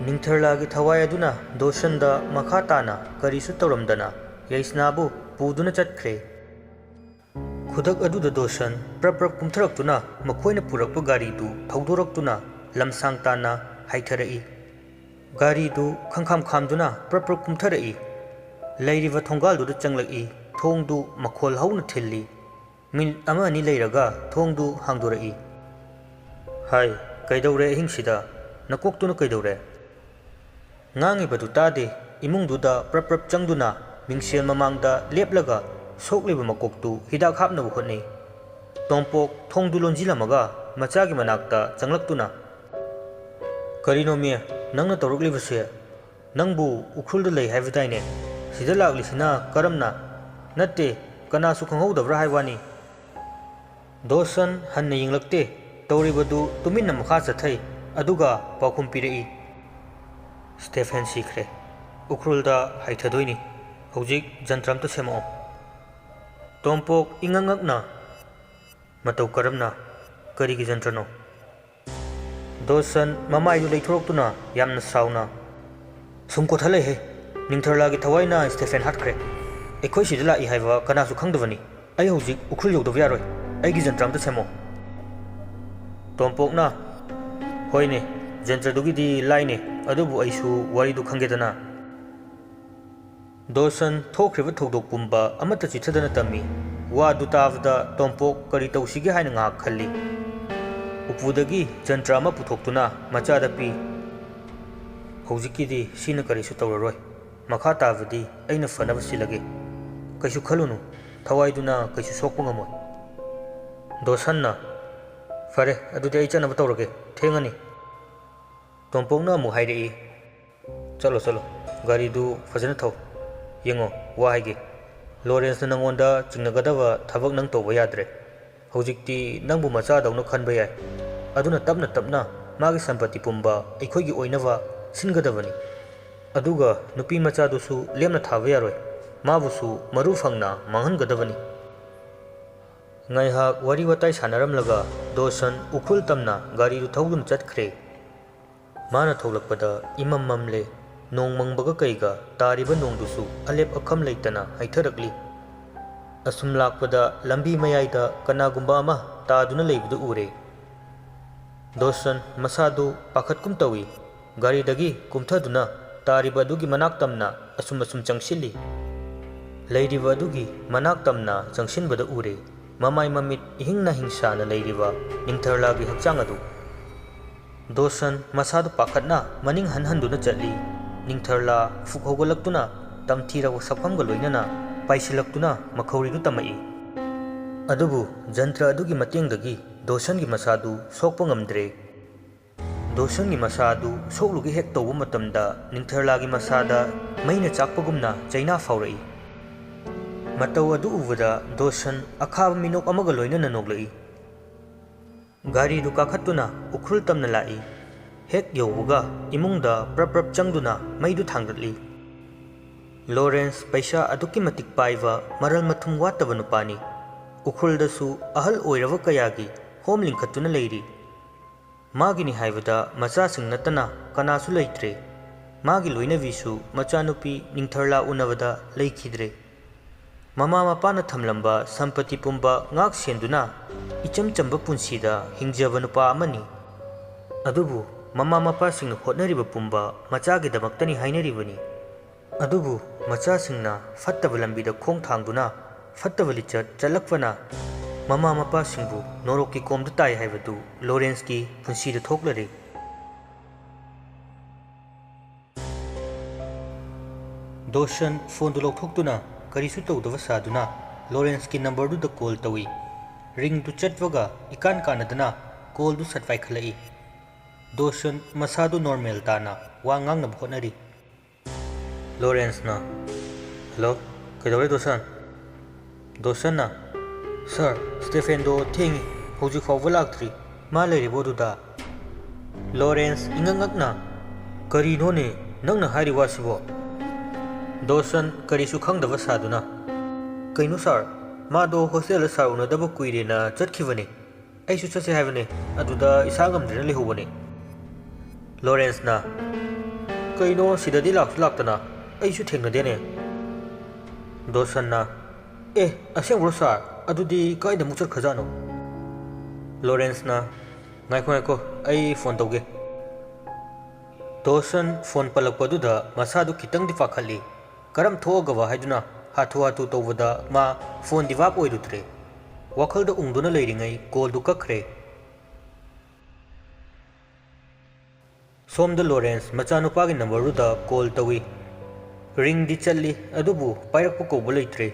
ꯅꯤꯡꯊꯔꯂꯥꯒꯤ ꯊꯋꯥꯏ ꯑꯗꯨꯅ ꯗꯣꯁꯟꯗ ꯃꯈꯥ ꯇꯥꯅ ꯀꯔꯤꯁꯨ ꯇꯧꯔꯝꯗꯅ ꯌꯩꯁꯅꯥꯕꯨ ꯄꯨꯗꯨꯅ ꯆꯠꯈ꯭ꯔꯦ꯫ ꯈꯨꯗꯛ ꯑꯗꯨꯗ ꯗꯣꯁꯟ ꯄ꯭ꯔꯞ ꯄ꯭ꯔꯞ ꯀꯨꯝꯊꯔꯛꯇꯨꯅ ꯃꯈꯣꯏꯅ ꯄꯨꯔꯛꯄ ꯒꯥꯔꯤꯗꯨ ꯊꯧꯗꯣꯔꯛꯇꯨꯅ ꯂꯝꯁꯥꯡ ꯇꯥꯅ ꯍꯥꯏꯊꯔꯛꯏ꯫ ꯒꯥꯔꯤꯗꯨ ꯈꯪꯈꯥꯝ ꯈꯥꯝꯗꯨꯅ ꯄ꯭ꯔꯞ ꯄ꯭ꯔꯞ ꯀꯨꯝꯊꯔꯛꯏ꯫ ꯂꯩꯔꯤꯕ ꯊꯣꯡꯒꯥꯜꯗꯨꯗ ꯆꯪꯂꯛꯏ꯫ ꯊꯣꯡꯗꯨ ꯃꯈꯣꯜ ꯍꯧꯅ ꯊꯤꯜꯂꯤ꯫ ꯃꯤꯅꯤꯠ ꯑꯃ ꯑꯅꯤ ꯂꯩꯔꯒ ꯊꯣꯡꯗꯨ ꯍꯥꯡꯗꯣꯔꯛꯏ꯫ "ꯍꯥꯏ, ꯀꯩꯗꯧꯔꯦ ꯑꯍꯤꯡꯁꯤꯗ? ꯅꯀꯣꯛꯇꯨꯅ ꯀꯩꯗꯧꯔꯦ?" ꯉꯥꯡꯉꯤꯕꯗꯨ ꯇꯥꯗꯦ꯫ ꯏꯃꯨꯡꯗꯨꯗ ꯄ꯭ꯔꯞ ꯄ꯭ꯔꯞ ꯆꯪꯗꯨꯅ ꯃꯤꯡꯁꯦꯜ ꯃꯃꯥꯡꯗ ꯂꯦꯞꯂꯒ ꯁꯣꯛꯂꯤꯕ ꯃꯀꯣꯛꯇꯨ ꯍꯤꯗꯥꯛ ꯍꯥꯞꯅꯕ ꯍꯣꯠꯅꯩ꯫ ꯇꯣꯝꯄꯣꯛ ꯊꯣꯡꯗꯨ ꯂꯣꯟꯁꯤꯜꯂꯝꯃꯒ ꯃꯆꯥꯒꯤ ꯃꯅꯥꯛꯇ ꯆꯪꯂꯛꯇꯨꯅ, "ꯀꯔꯤꯅꯣꯃꯤ ꯅꯪꯅ ꯇꯧꯔꯛꯂꯤꯕꯁꯦ? ꯅꯪꯕꯨ ꯎꯈ꯭ꯔꯨꯜꯗ ꯂꯩ ꯍꯥꯏꯕꯗꯥꯏꯅꯦ? ꯁꯤꯗ ꯂꯥꯛꯂꯤꯁꯤꯅ ꯀꯔꯝꯅ? ꯅꯠꯇꯦ, ꯀꯅꯥꯁꯨ ꯈꯪꯍꯧꯗꯕ꯭ꯔꯥ ꯍꯥꯏ ꯋꯥꯅꯤ?" ꯗꯣꯁꯟ ꯍꯟꯅ ꯌꯦꯡꯂꯛꯇꯦ꯫ ꯇꯧꯔꯤꯕꯗꯨ ꯇꯨꯃꯤꯟꯅ ꯃꯈꯥ ꯆꯠꯊꯩ꯫ ꯑꯗꯨꯒ ꯄꯥꯎꯈꯨꯝ ꯄꯤꯔꯛꯏ, "ꯁ꯭ꯇꯦꯐꯦꯟ ꯁꯤꯈ꯭ꯔꯦ꯫ ꯎꯈ꯭ꯔꯨꯜꯗ ꯍꯥꯏꯊꯗꯣꯏꯅꯤ꯫ ꯍꯧꯖꯤꯛ ꯖꯟꯇ꯭ꯔ ꯑꯝꯇ ꯁꯦꯝꯃꯛꯑꯣ꯫" ꯇꯣꯝꯄꯣꯛ ꯏꯉꯛ ꯉꯛꯅ, "ꯃꯇꯧ ꯀꯔꯝꯅ? ꯀꯔꯤꯒꯤ ꯖꯟꯇ꯭ꯔꯅꯣ?" ꯗꯣꯁꯟ ꯃꯃꯥꯏꯗꯨ ꯂꯩꯊꯣꯔꯛꯇꯨꯅ ꯌꯥꯝꯅ ꯁꯥꯎꯅ, "ꯁꯨꯝ ꯀꯣꯊꯜꯂꯛꯍꯦ꯫ ꯅꯤꯡꯊꯔꯂꯥꯒꯤ ꯊꯋꯥꯏꯅ ꯁ꯭ꯇꯦꯐꯦꯟ ꯍꯥꯠꯈ꯭ꯔꯦ꯫ ꯑꯩꯈꯣꯏ ꯁꯤꯗ ꯂꯥꯛꯏ ꯍꯥꯏꯕ ꯀꯅꯥꯁꯨ ꯈꯪꯗꯕꯅꯤ꯫ ꯑꯩ ꯍꯧꯖꯤꯛ ꯎꯈ꯭ꯔꯨꯜ ꯌꯧꯗꯕ ꯌꯥꯔꯣꯏ꯫ ꯑꯩꯒꯤ ꯖꯟꯇ꯭ꯔ ꯑꯝꯇ ꯁꯦꯝꯃꯣ꯫" ꯇꯣꯝꯄꯣꯛꯅ, "ꯍꯣꯏꯅꯦ, ꯖꯟꯇ꯭ꯔꯗꯨꯒꯤꯗꯤ ꯂꯥꯏꯅꯦ, ꯑꯗꯨꯕꯨ ꯑꯩꯁꯨ ꯋꯥꯔꯤꯗꯨ ꯈꯪꯒꯦꯗꯅ꯫" ꯗꯣꯁꯟ ꯊꯣꯛꯈ꯭ꯔꯤꯕ ꯊꯧꯗꯣꯛ ꯄꯨꯝꯕ ꯑꯃꯠꯇ ꯆꯤꯊꯗꯅ ꯇꯝꯃꯤ꯫ ꯋꯥꯗꯨ ꯇꯥꯕꯗ ꯇꯣꯝꯄꯣꯛ ꯀꯔꯤ ꯇꯧꯁꯤꯒꯦ ꯍꯥꯏꯅ ꯉꯥꯏꯍꯥꯛ ꯈꯜꯂꯤ꯫ ꯎꯄꯨꯗꯒꯤ ꯖꯟꯇ꯭ꯔ ꯑꯃ ꯄꯨꯊꯣꯛꯇꯨꯅ ꯃꯆꯥꯗ ꯄꯤ꯫ "ꯍꯧꯖꯤꯛꯀꯤꯗꯤ ꯁꯤꯅ ꯀꯔꯤꯁꯨ ꯇꯧꯔꯔꯣꯏ꯫ ꯃꯈꯥ ꯇꯥꯕꯗꯤ ꯑꯩꯅ ꯐꯅꯕ ꯁꯤꯜꯂꯒꯦ꯫ ꯀꯩꯁꯨ ꯈꯜꯂꯨꯅꯨ, ꯊꯋꯥꯏꯗꯨꯅ ꯀꯩꯁꯨ ꯁꯣꯛꯄ ꯉꯝꯃꯣꯏ꯫" ꯗꯣꯁꯟꯅ, "ꯐꯔꯦ, ꯑꯗꯨꯗꯤ ꯑꯩ ꯆꯠꯅꯕ ꯇꯧꯔꯒꯦ꯫ ꯊꯦꯡꯉꯅꯤ꯫" ꯇꯣꯝꯄꯣꯛꯅ ꯑꯃꯨꯛ ꯍꯥꯏꯔꯛꯏ, "ꯆꯠꯂꯣ, ꯆꯠꯂꯣ꯫ ꯒꯥꯔꯤꯗꯨ ꯐꯖꯅ ꯊꯧ꯫ ꯌꯦꯡꯉꯣ, ꯋꯥ ꯍꯥꯏꯒꯦ꯫ ꯂꯣꯔꯦꯟꯁꯅ ꯅꯪꯉꯣꯟꯗ ꯆꯤꯡꯅꯒꯗꯕ ꯊꯕꯛ ꯅꯪ ꯇꯧꯕ ꯌꯥꯗ꯭ꯔꯦ꯫ ꯍꯧꯖꯤꯛꯇꯤ ꯅꯪꯕꯨ ꯃꯆꯥꯗꯧꯅ ꯈꯟꯕ ꯌꯥꯏ꯫ ꯑꯗꯨꯅ ꯇꯞꯅ ꯇꯞꯅ ꯃꯥꯒꯤ ꯁꯝꯄꯇꯤ ꯄꯨꯝꯕ ꯑꯩꯈꯣꯏꯒꯤ ꯑꯣꯏꯅꯕ ꯁꯤꯟꯒꯗꯕꯅꯤ꯫ ꯑꯗꯨꯒ ꯅꯨꯄꯤ ꯃꯆꯥꯗꯨꯁꯨ ꯂꯦꯝꯅ ꯊꯥꯕ ꯌꯥꯔꯣꯏ꯫ ꯃꯥꯕꯨꯁꯨ ꯃꯔꯨ ꯐꯪꯅ ꯃꯥꯡꯍꯟꯒꯗꯕꯅꯤ꯫" ꯉꯥꯏꯍꯥꯛ ꯋꯥꯔꯤ ꯋꯥꯇꯥꯏ ꯁꯥꯟꯅꯔꯝꯂꯒ ꯗꯣꯁꯟ ꯎꯈ꯭ꯔꯨꯜ ꯇꯝꯅ ꯒꯥꯔꯤꯗꯨ ꯊꯧꯗꯨꯅ ꯆꯠꯈ꯭ꯔꯦ꯫ ꯃꯥꯅ ꯊꯣꯛꯂꯛꯄꯗ ꯏꯃꯝ ꯃꯝꯂꯦ꯫ ꯅꯣꯡ ꯃꯪꯕꯒ ꯀꯩꯒ ꯇꯥꯔꯤꯕ ꯅꯣꯡꯗꯨꯁꯨ ꯑꯂꯦꯞ ꯑꯈꯝ ꯂꯩꯇꯅ ꯍꯩꯊꯔꯛꯂꯤ꯫ ꯑꯁꯨꯝ ꯂꯥꯛꯄꯗ ꯂꯝꯕꯤ ꯃꯌꯥꯏꯗ ꯀꯅꯥꯒꯨꯝꯕ ꯑꯃ ꯇꯥꯗꯨꯅ ꯂꯩꯕꯗꯨ ꯎꯔꯦ꯫ ꯗꯣꯁꯟ ꯃꯁꯥꯗꯨ ꯄꯥꯈꯠꯀꯨꯝ ꯇꯧꯏ꯫ ꯒꯥꯔꯤꯗꯒꯤ ꯀꯨꯝꯊꯗꯨꯅ ꯇꯥꯔꯤꯕ ꯑꯗꯨꯒꯤ ꯃꯅꯥꯛ ꯇꯝꯅ ꯑꯁꯨꯝ ꯑꯁꯨꯝ ꯆꯪꯁꯤꯜꯂꯤ꯫ ꯂꯩꯔꯤꯕ ꯑꯗꯨꯒꯤ ꯃꯅꯥꯛ ꯇꯝꯅ ꯆꯪꯁꯤꯟꯕꯗ ꯎꯔꯦ, ꯃꯃꯥꯏ ꯃꯃꯤꯠ ꯏꯍꯤꯡꯅ ꯍꯤꯡꯁꯥꯅ ꯂꯩꯔꯤꯕ ꯅꯤꯡꯊꯔꯂꯥꯒꯤ ꯍꯛꯆꯥꯡ ꯑꯗꯨ꯫ ꯗꯣꯁꯟ ꯃꯁꯥꯗꯨ ꯄꯥꯈꯠꯅ ꯃꯅꯤꯡ ꯍꯟꯍꯟꯗꯨꯅ ꯆꯠꯂꯤ꯫ ꯅꯤꯡꯊꯔꯂꯥ ꯐꯨꯛ ꯍꯧꯒꯠꯂꯛꯇꯨꯅ ꯇꯝꯊꯤꯔꯕ ꯁꯛꯐꯝꯒ ꯂꯣꯏꯅꯅ ꯄꯥꯏꯁꯤꯜꯂꯛꯇꯨꯅ ꯃꯈꯧꯔꯤꯗꯨ ꯇꯝꯃꯛꯏ꯫ ꯑꯗꯨꯕꯨ ꯖꯟꯇ꯭ꯔ ꯑꯗꯨꯒꯤ ꯃꯇꯦꯡꯗꯒꯤ ꯗꯣꯁꯟꯒꯤ ꯃꯁꯥꯗꯨ ꯁꯣꯛꯄ ꯉꯝꯗ꯭ꯔꯦ꯫ ꯗꯣꯁꯟꯒꯤ ꯃꯁꯥ ꯑꯗꯨ ꯁꯣꯛꯂꯨꯒꯦ ꯍꯦꯛ ꯇꯧꯕ ꯃꯇꯝꯗ ꯅꯤꯡꯊꯔꯂꯥꯒꯤ ꯃꯁꯥꯗ ꯃꯩꯅ ꯆꯥꯛꯄꯒꯨꯝꯅ ꯆꯩꯅꯥ ꯐꯥꯎꯔꯛꯏ꯫ ꯃꯇꯧ ꯑꯗꯨ ꯎꯕꯗ ꯗꯣꯁꯟ ꯑꯈꯥꯕ ꯃꯤꯅꯣꯛ ꯑꯃꯒ ꯂꯣꯏꯅꯅ ꯅꯣꯛꯂꯛꯏ꯫ ꯒꯥꯔꯤꯗꯨ ꯀꯥꯈꯠꯇꯨꯅ ꯎꯈ꯭ꯔꯨꯜ ꯇꯝꯅ ꯂꯥꯛꯏ꯫ ꯍꯦꯛ ꯌꯧꯕꯒ ꯏꯃꯨꯡꯗ ꯄ꯭ꯔꯞ ꯄ꯭ꯔꯞ ꯆꯪꯗꯨꯅ ꯃꯩꯗꯨ ꯊꯥꯡꯒꯠꯂꯤ꯫ ꯂꯣꯔꯦꯟꯁ ꯄꯩꯁꯥ ꯑꯗꯨꯛꯀꯤ ꯃꯇꯤꯛ ꯄꯥꯏꯕ, ꯃꯔꯜ ꯃꯊꯨꯝ ꯋꯥꯠꯇꯕ ꯅꯨꯄꯥꯅꯤ꯫ ꯎꯈ꯭ꯔꯨꯜꯗꯁꯨ ꯑꯍꯜ ꯑꯣꯏꯔꯕ ꯀꯌꯥꯒꯤ ꯍꯣꯝ ꯂꯤꯡꯈꯠꯇꯨꯅ ꯂꯩꯔꯤ꯫ ꯃꯥꯒꯤꯅꯤ ꯍꯥꯏꯕꯗ ꯃꯆꯥꯁꯤꯡ ꯅꯠꯇꯅ ꯀꯅꯥꯁꯨ ꯂꯩꯇ꯭ꯔꯦ꯫ ꯃꯥꯒꯤ ꯂꯣꯏꯅꯕꯤꯁꯨ ꯃꯆꯥꯅꯨꯄꯤ ꯅꯤꯡꯊꯔꯂꯥ ꯎꯅꯕꯗ ꯂꯩꯈꯤꯗ꯭ꯔꯦ꯫ ꯃꯃꯥ ꯃꯄꯥꯅ ꯊꯝꯂꯝꯕ ꯁꯝꯄꯇꯤ ꯄꯨꯝꯕ ꯉꯥꯛ ꯁꯦꯟꯗꯨꯅ ꯏꯆꯝ ꯆꯝꯕ ꯄꯨꯟꯁꯤꯗ ꯍꯤꯡꯖꯕ ꯅꯨꯄꯥ ꯑꯃꯅꯤ꯫ ꯑꯗꯨꯕꯨ ꯃꯃꯥ ꯃꯄꯥꯁꯤꯡꯅ ꯍꯣꯠꯅꯔꯤꯕ ꯄꯨꯝꯕ ꯃꯆꯥꯒꯤꯗꯃꯛꯇꯅꯤ ꯍꯥꯏꯅꯔꯤꯕꯅꯤ꯫ ꯑꯗꯨꯕꯨ ꯃꯆꯥꯁꯤꯡꯅ ꯐꯠꯇꯕ ꯂꯝꯕꯤꯗ ꯈꯣꯡ ꯊꯥꯡꯗꯨꯅ ꯐꯠꯇꯕ ꯂꯤꯆꯠ ꯆꯠꯂꯛꯄꯅ ꯃꯃꯥ ꯃꯄꯥꯁꯤꯡꯕꯨ ꯅꯣꯔꯣꯛꯀꯤ ꯀꯣꯝꯗ ꯇꯥꯏ ꯍꯥꯏꯕꯗꯨ ꯂꯣꯔꯦꯟꯁꯀꯤ ꯄꯨꯟꯁꯤꯗ ꯊꯣꯛꯂꯔꯦ꯫ ꯗꯣꯁꯟ ꯐꯣꯟꯗꯨ ꯂꯧꯊꯣꯛꯇꯨꯅ ꯀꯔꯤꯁꯨ ꯇꯧꯗꯕ ꯁꯥꯗꯨꯅ ꯂꯣꯔꯦꯟꯁꯀꯤ ꯅꯝꯕꯔꯗꯨꯗ ꯀꯣꯜ ꯇꯧꯏ꯫ ꯔꯤꯡꯗꯨ ꯆꯠꯄꯒ ꯏꯀꯥꯟ ꯀꯥꯟꯅꯗꯅ ꯀꯣꯜꯗꯨ ꯁꯠ ꯄꯥꯏꯈꯠꯂꯛꯏ꯫ ꯗꯣꯁꯟ ꯃꯁꯥꯗꯨ ꯅꯣꯔꯃꯦꯜ ꯇꯥꯅ ꯋꯥ ꯉꯥꯡꯅꯕ ꯍꯣꯠꯅꯔꯤ꯫ ꯂꯣꯔꯦꯟꯁꯅ, "ꯍꯜꯂꯣ, ꯀꯩꯗꯧꯔꯦ ꯗꯣꯁꯟ?" ꯗꯣꯁꯟꯅ, "ꯁꯥꯔ, ꯁ꯭ꯇꯦꯐꯦꯟꯗꯣ ꯊꯦꯡꯉꯤ, ꯍꯧꯖꯤꯛ ꯐꯥꯎꯕ ꯂꯥꯛꯇ꯭ꯔꯤ꯫ ꯃꯥ ꯂꯩꯔꯤꯕꯣ ꯑꯗꯨꯗ?" ꯂꯣꯔꯦꯟꯁ ꯏꯉꯛ ꯉꯛꯅ, "ꯀꯔꯤꯅꯣꯅꯦ ꯅꯪꯅ ꯍꯥꯏꯔꯤ ꯋꯥꯁꯤꯕꯣ?" ꯗꯣꯁꯟ ꯀꯔꯤꯁꯨ ꯈꯪꯗꯕ ꯁꯥꯗꯨꯅ, "ꯀꯩꯅꯣ ꯁꯥꯔ, ꯃꯥꯗꯣ ꯍꯣꯁꯇꯦꯜꯗ ꯁꯥꯔ ꯎꯅꯗꯕ ꯀꯨꯏꯔꯦꯅ ꯆꯠꯈꯤꯕꯅꯦ꯫ ꯑꯩꯁꯨ ꯆꯠꯁꯦ ꯍꯥꯏꯕꯅꯦ, ꯑꯗꯨꯗ ꯏꯁꯥ ꯉꯝꯗ꯭ꯔꯦꯅ ꯂꯩꯍꯧꯕꯅꯦ꯫" ꯂꯣꯔꯦꯟꯁꯅ, "ꯀꯩꯅꯣ ꯁꯤꯗꯗꯤ ꯂꯥꯛꯁꯨ ꯂꯥꯛꯇꯅ? ꯑꯩꯁꯨ ꯊꯦꯡꯅꯗꯦꯅꯦ꯫" ꯗꯣꯁꯟꯅ, "ꯑꯦ, ꯑꯁꯦꯡꯕ꯭ꯔꯣ ꯁꯥꯔ? ꯑꯗꯨꯗꯤ ꯀꯥꯏꯗ ꯑꯃꯨꯛ ꯆꯠꯈ꯭ꯔꯖꯥꯠꯅꯣ?" ꯂꯣꯔꯦꯟꯁꯅ, "ꯉꯥꯏꯈꯣ, ꯉꯥꯏꯈꯣ, ꯑꯩ ꯐꯣꯟ ꯇꯧꯒꯦ꯫" ꯗꯣꯁꯟ ꯐꯣꯟ ꯄꯜꯂꯛꯄꯗꯨꯗ ꯃꯁꯥꯗꯨ ꯈꯤꯇꯪꯗꯤ ꯄꯥꯈꯠꯂꯤ꯫ ꯀꯔꯝ ꯊꯣꯛꯑꯒꯕ ꯍꯥꯏꯗꯨꯅ ꯍꯥꯊꯨ ꯍꯥꯊꯨ ꯇꯧꯕꯗ ꯃꯥ ꯐꯣꯟꯗꯤ ꯚꯥꯞ ꯑꯣꯏꯔꯨꯗ꯭ꯔꯦ꯫ ꯋꯥꯈꯜꯗ ꯎꯪꯗꯨꯅ ꯂꯩꯔꯤꯉꯩ ꯀꯣꯜꯗꯨ ꯀꯛꯈ꯭ꯔꯦ꯫ ꯁꯣꯝꯗ ꯂꯣꯔꯦꯟꯁ ꯃꯆꯥꯅꯨꯄꯥꯒꯤ ꯅꯝꯕꯔꯗꯨꯗ ꯀꯣꯜ ꯇꯧꯏ꯫ ꯔꯤꯡꯗꯤ ꯆꯠꯂꯤ, ꯑꯗꯨꯕꯨ ꯄꯥꯏꯔꯛꯄ ꯀꯧꯕ ꯂꯩꯇ꯭ꯔꯦ꯫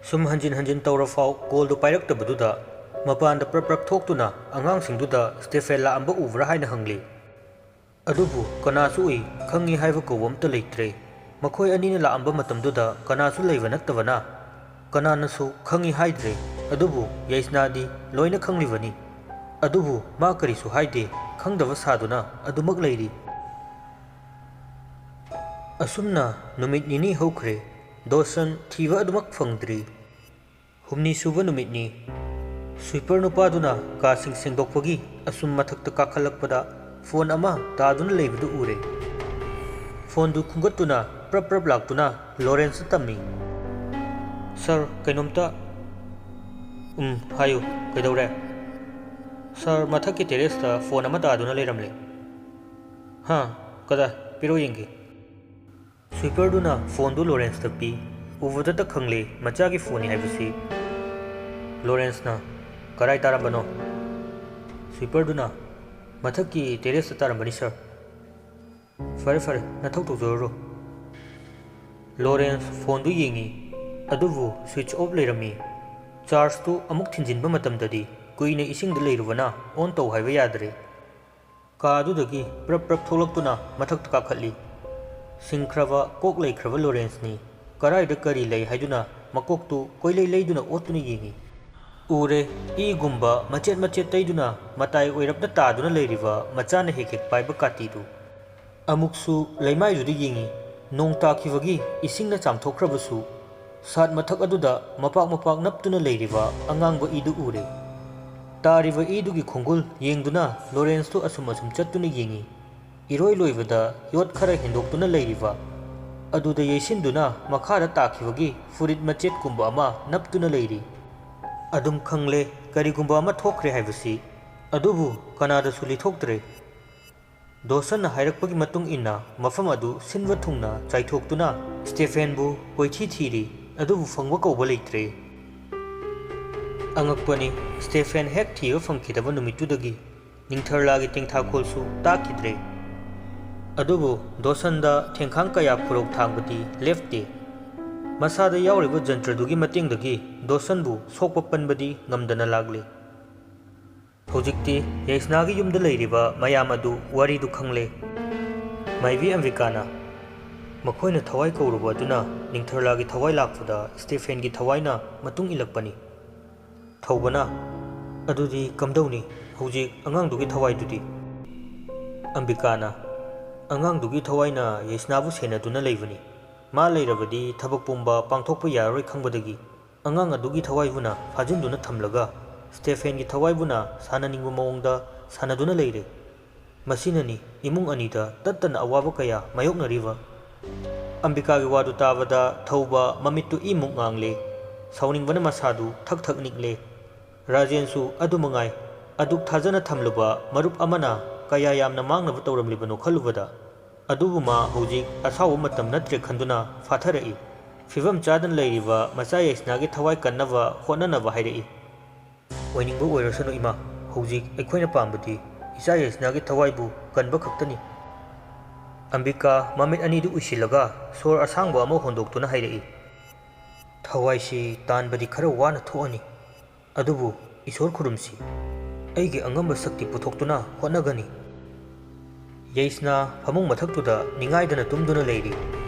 ꯁꯨꯝ ꯍꯟꯖꯤꯟ ꯍꯟꯖꯤꯟ ꯇꯧꯔꯐꯥꯎ ꯀꯣꯜꯗꯨ ꯄꯥꯏꯔꯛꯇꯕꯗꯨꯗ ꯃꯄꯥꯟꯗ ꯄ꯭ꯔꯞ ꯄ꯭ꯔꯞ ꯊꯣꯛꯇꯨꯅ ꯑꯉꯥꯡꯁꯤꯡꯗꯨꯗ ꯁ꯭ꯇꯦꯐꯦꯟ ꯂꯥꯛꯑꯝꯕ ꯎꯕ꯭ꯔꯥ ꯍꯥꯏꯅ ꯍꯪꯂꯤ꯫ ꯑꯗꯨꯕꯨ ꯀꯅꯥꯁꯨ ꯎꯏ, ꯈꯪꯉꯤ ꯍꯥꯏꯕ ꯀꯧꯕ ꯑꯝꯇ ꯂꯩꯇ꯭ꯔꯦ꯫ ꯃꯈꯣꯏ ꯑꯅꯤꯅ ꯂꯥꯛꯑꯝꯕ ꯃꯇꯝꯗꯨꯗ ꯀꯅꯥꯁꯨ ꯂꯩꯕ ꯅꯠꯇꯕꯅ ꯀꯅꯥꯅꯁꯨ ꯈꯪꯉꯤ ꯍꯥꯏꯗ꯭ꯔꯦ꯫ ꯑꯗꯨꯕꯨ ꯌꯩꯁꯅꯥꯗꯤ ꯂꯣꯏꯅ ꯈꯪꯂꯤꯕꯅꯤ꯫ ꯑꯗꯨꯕꯨ ꯃꯥ ꯀꯔꯤꯁꯨ ꯍꯥꯏꯗꯦ, ꯈꯪꯗꯕ ꯁꯥꯗꯨꯅ ꯑꯗꯨꯃꯛ ꯂꯩꯔꯤ꯫ ꯑꯁꯨꯝꯅ ꯅꯨꯃꯤꯠ ꯅꯤꯅꯤ ꯍꯧꯈ꯭ꯔꯦ꯫ ꯗꯣꯁꯟ ꯊꯤꯕ ꯑꯗꯨꯃꯛ ꯐꯪꯗ꯭ꯔꯤ꯫ ꯍꯨꯝꯅꯤ ꯁꯨꯕ ꯅꯨꯃꯤꯠꯅꯤ꯫ ꯁ꯭ꯋꯤꯄꯔ ꯅꯨꯄꯥꯗꯨꯅ ꯀꯥꯁꯤꯡ ꯁꯦꯡꯗꯣꯛꯄꯒꯤ ꯑꯁꯨꯝ ꯃꯊꯛꯇ ꯀꯥꯈꯠꯂꯛꯄꯗ ꯐꯣꯟ ꯑꯃ ꯇꯥꯗꯨꯅ ꯂꯩꯕꯗꯨ ꯎꯔꯦ꯫ ꯐꯣꯟꯗꯨ ꯈꯨꯝꯒꯠꯇꯨꯅ ꯄ꯭ꯔꯞ ꯄ꯭ꯔꯞ ꯂꯥꯛꯇꯨꯅ ꯂꯣꯔꯦꯟꯁꯇ ꯇꯝꯃꯤ꯫ "ꯁꯥꯔ, ꯀꯩꯅꯣꯝꯇ꯫" "ꯎꯝ, ꯍꯥꯏꯌꯨ, ꯀꯩꯗꯧꯔꯦ?" "ꯁꯥꯔ, ꯃꯊꯛꯀꯤ ꯇꯦꯔꯦꯁꯇ ꯐꯣꯟ ꯑꯃ ꯇꯥꯗꯨꯅ ꯂꯩꯔꯝꯂꯦ꯫" "ꯍꯥ? ꯀꯗꯥꯏ? ꯄꯤꯔꯛꯑꯣ ꯌꯦꯡꯒꯦ꯫" ꯁ꯭ꯋꯤꯄꯔꯗꯨꯅ ꯐꯣꯟꯗꯨ ꯂꯣꯔꯦꯟꯁꯇ ꯄꯤ꯫ ꯎꯕꯗꯇ ꯈꯪꯂꯦ ꯃꯆꯥꯒꯤ ꯐꯣꯟꯅꯤ ꯍꯥꯏꯕꯁꯤ꯫ ꯂꯣꯔꯦꯟꯁꯅ, "ꯀꯔꯥꯏ ꯇꯥꯔꯝꯕꯅꯣ?" ꯁ꯭ꯋꯤꯄꯔꯗꯨꯅ, "ꯃꯊꯛꯀꯤ ꯇꯦꯔꯦꯁꯇ ꯇꯥꯔꯝꯕꯅꯤ, ꯁꯥꯔ꯫" "ꯐꯔꯦ, ꯐꯔꯦ, ꯅꯊꯧ ꯇꯧꯖꯔꯨꯔꯣ꯫" ꯂꯣꯔꯦꯟꯁ ꯐꯣꯟꯗꯨ ꯌꯦꯡꯉꯤ, ꯑꯗꯨꯕꯨ ꯁ꯭ꯋꯤꯆ ꯑꯣꯐ ꯂꯩꯔꯝꯃꯤ꯫ ꯆꯥꯔꯖꯇꯨ ꯑꯃꯨꯛ ꯊꯤꯟꯖꯤꯟꯕ ꯃꯇꯝꯗꯗꯤ ꯀꯨꯏꯅ ꯏꯁꯤꯡꯗ ꯂꯩꯔꯨꯕꯅ ꯑꯣꯟ ꯇꯧ ꯍꯥꯏꯕ ꯌꯥꯗ꯭ꯔꯦ꯫ ꯀꯥ ꯑꯗꯨꯗꯒꯤ ꯄ꯭ꯔꯞ ꯄ꯭ꯔꯞ ꯊꯣꯛꯂꯛꯇꯨꯅ ꯃꯊꯛꯇ ꯀꯥꯈꯠꯂꯤ꯫ ꯁꯤꯡꯈ꯭ꯔꯕ, ꯀꯣꯛ ꯂꯩꯈ꯭ꯔꯕ ꯂꯣꯔꯦꯟꯁꯅꯤ꯫ ꯀꯔꯥꯏꯗ ꯀꯔꯤ ꯂꯩ ꯍꯥꯏꯗꯨꯅ ꯃꯀꯣꯛꯇꯨ ꯀꯣꯏꯂꯩ ꯂꯩꯗꯨꯅ ꯑꯣꯠꯇꯨꯅ ꯌꯦꯡꯏ꯫ ꯎꯔꯦ, ꯏꯒꯨꯝꯕ ꯃꯆꯦꯠ ꯃꯆꯦꯠ ꯇꯩꯗꯨꯅ ꯃꯇꯥꯏ ꯑꯣꯏꯔꯞꯅ ꯇꯥꯗꯨꯅ ꯂꯩꯔꯤꯕ ꯃꯆꯥꯅ ꯍꯦꯛ ꯍꯦꯛ ꯄꯥꯏꯕ ꯀꯥꯇꯤꯗꯨ꯫ ꯑꯃꯨꯛꯁꯨ ꯂꯩꯃꯥꯏꯗꯨꯗ ꯌꯦꯡꯏ꯫ ꯅꯣꯡ ꯇꯥꯈꯤꯕꯒꯤ ꯏꯁꯤꯡꯅ ꯆꯥꯝꯊꯣꯛꯈ꯭ꯔꯕꯁꯨ ꯁꯥꯠ ꯃꯊꯛ ꯑꯗꯨꯗ ꯃꯄꯥꯛ ꯃꯄꯥꯛ ꯅꯞꯇꯨꯅ ꯂꯩꯔꯤꯕ ꯑꯉꯥꯡꯕ ꯏꯗꯨ ꯎꯔꯦ꯫ ꯇꯥꯔꯤꯕ ꯏꯗꯨꯒꯤ ꯈꯣꯡꯒꯨꯜ ꯌꯦꯡꯗꯨꯅ ꯂꯣꯔꯦꯟꯁꯇꯨ ꯑꯁꯨꯝ ꯑꯁꯨꯝ ꯆꯠꯇꯨꯅ ꯌꯦꯡꯏ꯫ ꯏꯔꯣꯏ ꯂꯣꯏꯕꯗ ꯌꯣꯠ ꯈꯔ ꯍꯦꯟꯗꯣꯛꯇꯨꯅ ꯂꯩꯔꯤꯕ ꯑꯗꯨꯗ ꯌꯩꯁꯤꯟꯗꯨꯅ ꯃꯈꯥꯗ ꯇꯥꯈꯤꯕꯒꯤ ꯐꯨꯔꯤꯠ ꯃꯆꯦꯠꯀꯨꯝꯕ ꯑꯃ ꯅꯞꯇꯨꯅ ꯂꯩꯔꯤ꯫ ꯑꯗꯨꯝ ꯈꯪꯂꯦ, ꯀꯔꯤꯒꯨꯝꯕ ꯑꯃ ꯊꯣꯛꯈ꯭ꯔꯦ ꯍꯥꯏꯕꯁꯤ, ꯑꯗꯨꯕꯨ ꯀꯅꯥꯗꯁꯨ ꯂꯤꯊꯣꯛꯇ꯭ꯔꯦ꯫ ꯗꯣꯁꯟꯅ ꯍꯥꯏꯔꯛꯄꯒꯤ ꯃꯇꯨꯡ ꯏꯟꯅ ꯃꯐꯝ ꯑꯗꯨ ꯁꯤꯟꯕ ꯊꯨꯡꯅ ꯆꯥꯏꯊꯣꯛꯇꯨꯅ ꯁ꯭ꯇꯦꯐꯦꯟꯕꯨ ꯀꯣꯏꯊꯤ ꯊꯤꯔꯤ, ꯑꯗꯨꯕꯨ ꯐꯪꯕ ꯀꯧꯕ ꯂꯩꯇ꯭ꯔꯦ꯫ ꯑꯉꯛꯄꯅꯤ, ꯁ꯭ꯇꯦꯐꯦꯟ ꯍꯦꯛ ꯊꯤꯕ ꯐꯪꯈꯤꯗꯕ ꯅꯨꯃꯤꯠꯇꯨꯗꯒꯤ ꯅꯤꯡꯊꯔꯂꯥꯒꯤ ꯇꯦꯡꯊꯥꯈꯣꯜꯁꯨ ꯇꯥꯈꯤꯗ꯭ꯔꯦ꯫ ꯑꯗꯨꯕꯨ ꯗꯣꯁꯟꯗ ꯊꯦꯡꯈꯥꯡ ꯀꯌꯥ ꯈꯨꯔꯧ ꯊꯥꯡꯕꯗꯤ ꯂꯦꯞꯇꯦ꯫ ꯃꯁꯥꯗ ꯌꯥꯎꯔꯤꯕ ꯖꯟꯇ꯭ꯔꯗꯨꯒꯤ ꯃꯇꯦꯡꯗꯒꯤ ꯗꯣꯁꯟꯕꯨ ꯁꯣꯛꯄ ꯄꯟꯕꯗꯤ ꯉꯝꯗꯅ ꯂꯥꯛꯂꯤ꯫ ꯍꯧꯖꯤꯛꯇꯤ ꯌꯩꯁꯅꯥꯒꯤ ꯌꯨꯝꯗ ꯂꯩꯔꯤꯕ ꯃꯌꯥꯝ ꯑꯗꯨ ꯋꯥꯔꯤꯗꯨ ꯈꯪꯂꯦ꯫ ꯃꯥꯏꯕꯤ ꯑꯝꯕꯤꯀꯥꯅ, "ꯃꯈꯣꯏꯅ ꯊꯋꯥꯏ ꯀꯧꯔꯨꯕ ꯑꯗꯨꯅ ꯅꯤꯡꯊꯔꯂꯥꯒꯤ ꯊꯋꯥꯏ ꯂꯥꯛꯄꯗ ꯁ꯭ꯇꯦꯐꯦꯟꯒꯤ ꯊꯋꯥꯏꯅ ꯃꯇꯨꯡ ꯏꯜꯂꯛꯄꯅꯤ꯫" ꯊꯧꯕꯅ, "ꯑꯗꯨꯗꯤ ꯀꯝꯗꯧꯅꯤ? ꯍꯧꯖꯤꯛ ꯑꯉꯥꯡꯗꯨꯒꯤ ꯊꯋꯥꯏꯗꯨꯗꯤ?" ꯑꯝꯕꯤꯀꯥꯅ, "ꯑꯉꯥꯡꯗꯨꯒꯤ ꯊꯋꯥꯏꯅ ꯌꯩꯁꯅꯥꯕꯨ ꯁꯦꯟꯅꯗꯨꯅ ꯂꯩꯕꯅꯤ꯫ ꯃꯥ ꯂꯩꯔꯕꯗꯤ ꯊꯕꯛ ꯄꯨꯝꯕ ꯄꯥꯡꯊꯣꯛꯄ ꯌꯥꯔꯔꯣꯏ ꯈꯪꯕꯗꯒꯤ ꯑꯉꯥꯡ ꯑꯗꯨꯒꯤ ꯊꯋꯥꯏꯕꯨꯅ ꯐꯥꯖꯤꯟꯗꯨꯅ ꯊꯝꯂꯒ ꯁ꯭ꯇꯦꯐꯦꯟꯒꯤ ꯊꯋꯥꯏꯕꯨꯅ ꯁꯥꯟꯅꯅꯤꯡꯕ ꯃꯑꯣꯡꯗ ꯁꯥꯟꯅꯗꯨꯅ ꯂꯩꯔꯦ꯫ ꯃꯁꯤꯅꯅꯤ ꯏꯃꯨꯡ ꯑꯅꯤꯗ ꯇꯠꯇꯅ ꯑꯋꯥꯕ ꯀꯌꯥ ꯃꯥꯌꯣꯛꯅꯔꯤꯕ꯫" ꯑꯝꯕꯤꯀꯥꯒꯤ ꯋꯥꯗꯨ ꯇꯥꯕꯗ ꯊꯧꯕ ꯃꯃꯤꯠꯇꯨ ꯏꯃꯨꯛ ꯉꯥꯡꯂꯦ꯫ ꯁꯥꯎꯅꯤꯡꯕꯅ ꯃꯁꯥꯗꯨ ꯊꯛ ꯊꯛ ꯅꯤꯛꯂꯦ꯫ ꯔꯥꯖꯦꯟꯁꯨ ꯑꯗꯨ ꯃꯉꯥꯏ꯫ ꯑꯗꯨꯛ ꯊꯥꯖꯅ ꯊꯝꯂꯨꯕ ꯃꯔꯨꯞ ꯑꯃꯅ ꯀꯌꯥ ꯌꯥꯝꯅ ꯃꯥꯡꯅꯕ ꯇꯧꯔꯝꯂꯤꯕꯅꯣ ꯈꯜꯂꯨꯕꯗ꯫ ꯑꯗꯨꯕꯨ ꯃꯥ ꯍꯧꯖꯤꯛ ꯑꯁꯥꯎꯕ ꯃꯇꯝ ꯅꯠꯇ꯭ꯔꯦ ꯈꯟꯗꯨꯅ ꯐꯥꯊꯔꯛꯏ꯫ ꯐꯤꯕꯝ ꯆꯥꯗꯅ ꯂꯩꯔꯤꯕ ꯃꯆꯥ ꯌꯥꯏꯁꯅꯥꯒꯤ ꯊꯋꯥꯏ ꯀꯟꯅꯕ ꯍꯣꯠꯅꯅꯕ ꯍꯥꯏꯔꯛꯏ꯫ "ꯑꯣꯏꯅꯤꯡꯕ ꯑꯣꯏꯔꯁꯅꯨ ꯏꯃꯥ, ꯍꯧꯖꯤꯛ ꯑꯩꯈꯣꯏꯅ ꯄꯥꯝꯕꯗꯤ ꯏꯆꯥ ꯌꯥꯏꯁꯅꯥꯒꯤ ꯊꯋꯥꯏꯕꯨ ꯀꯟꯕ ꯈꯛꯇꯅꯤ꯫" ꯑꯝꯕꯤꯀꯥ ꯃꯃꯤꯠ ꯑꯅꯤꯗꯨ ꯎꯏꯁꯤꯜꯂꯒ ꯁꯣꯔ ꯑꯁꯥꯡꯕ ꯑꯃ ꯍꯣꯟꯗꯣꯛꯇꯨꯅ ꯍꯥꯏꯔꯛꯏ꯫ "ꯊꯋꯥꯏꯁꯤ ꯇꯥꯟꯕꯗꯤ ꯈꯔ ꯋꯥꯅ ꯊꯣꯛꯑꯅꯤ꯫ ꯑꯗꯨꯕꯨ ꯏꯁꯣꯔ ꯈꯨꯔꯨꯝꯁꯤ, ꯑꯩꯒꯤ ꯑꯉꯝꯕ ꯁꯛꯇꯤ ꯄꯨꯊꯣꯛꯇꯨꯅ ꯍꯣꯠꯅꯒꯅꯤ꯫" ꯌꯩꯁꯅꯥ ꯐꯃꯨꯡ ꯃꯊꯛꯇꯨꯗ ꯅꯤꯡꯉꯥꯏꯗꯅ ꯇꯨꯝꯗꯨꯅ ꯂꯩꯔꯤ꯫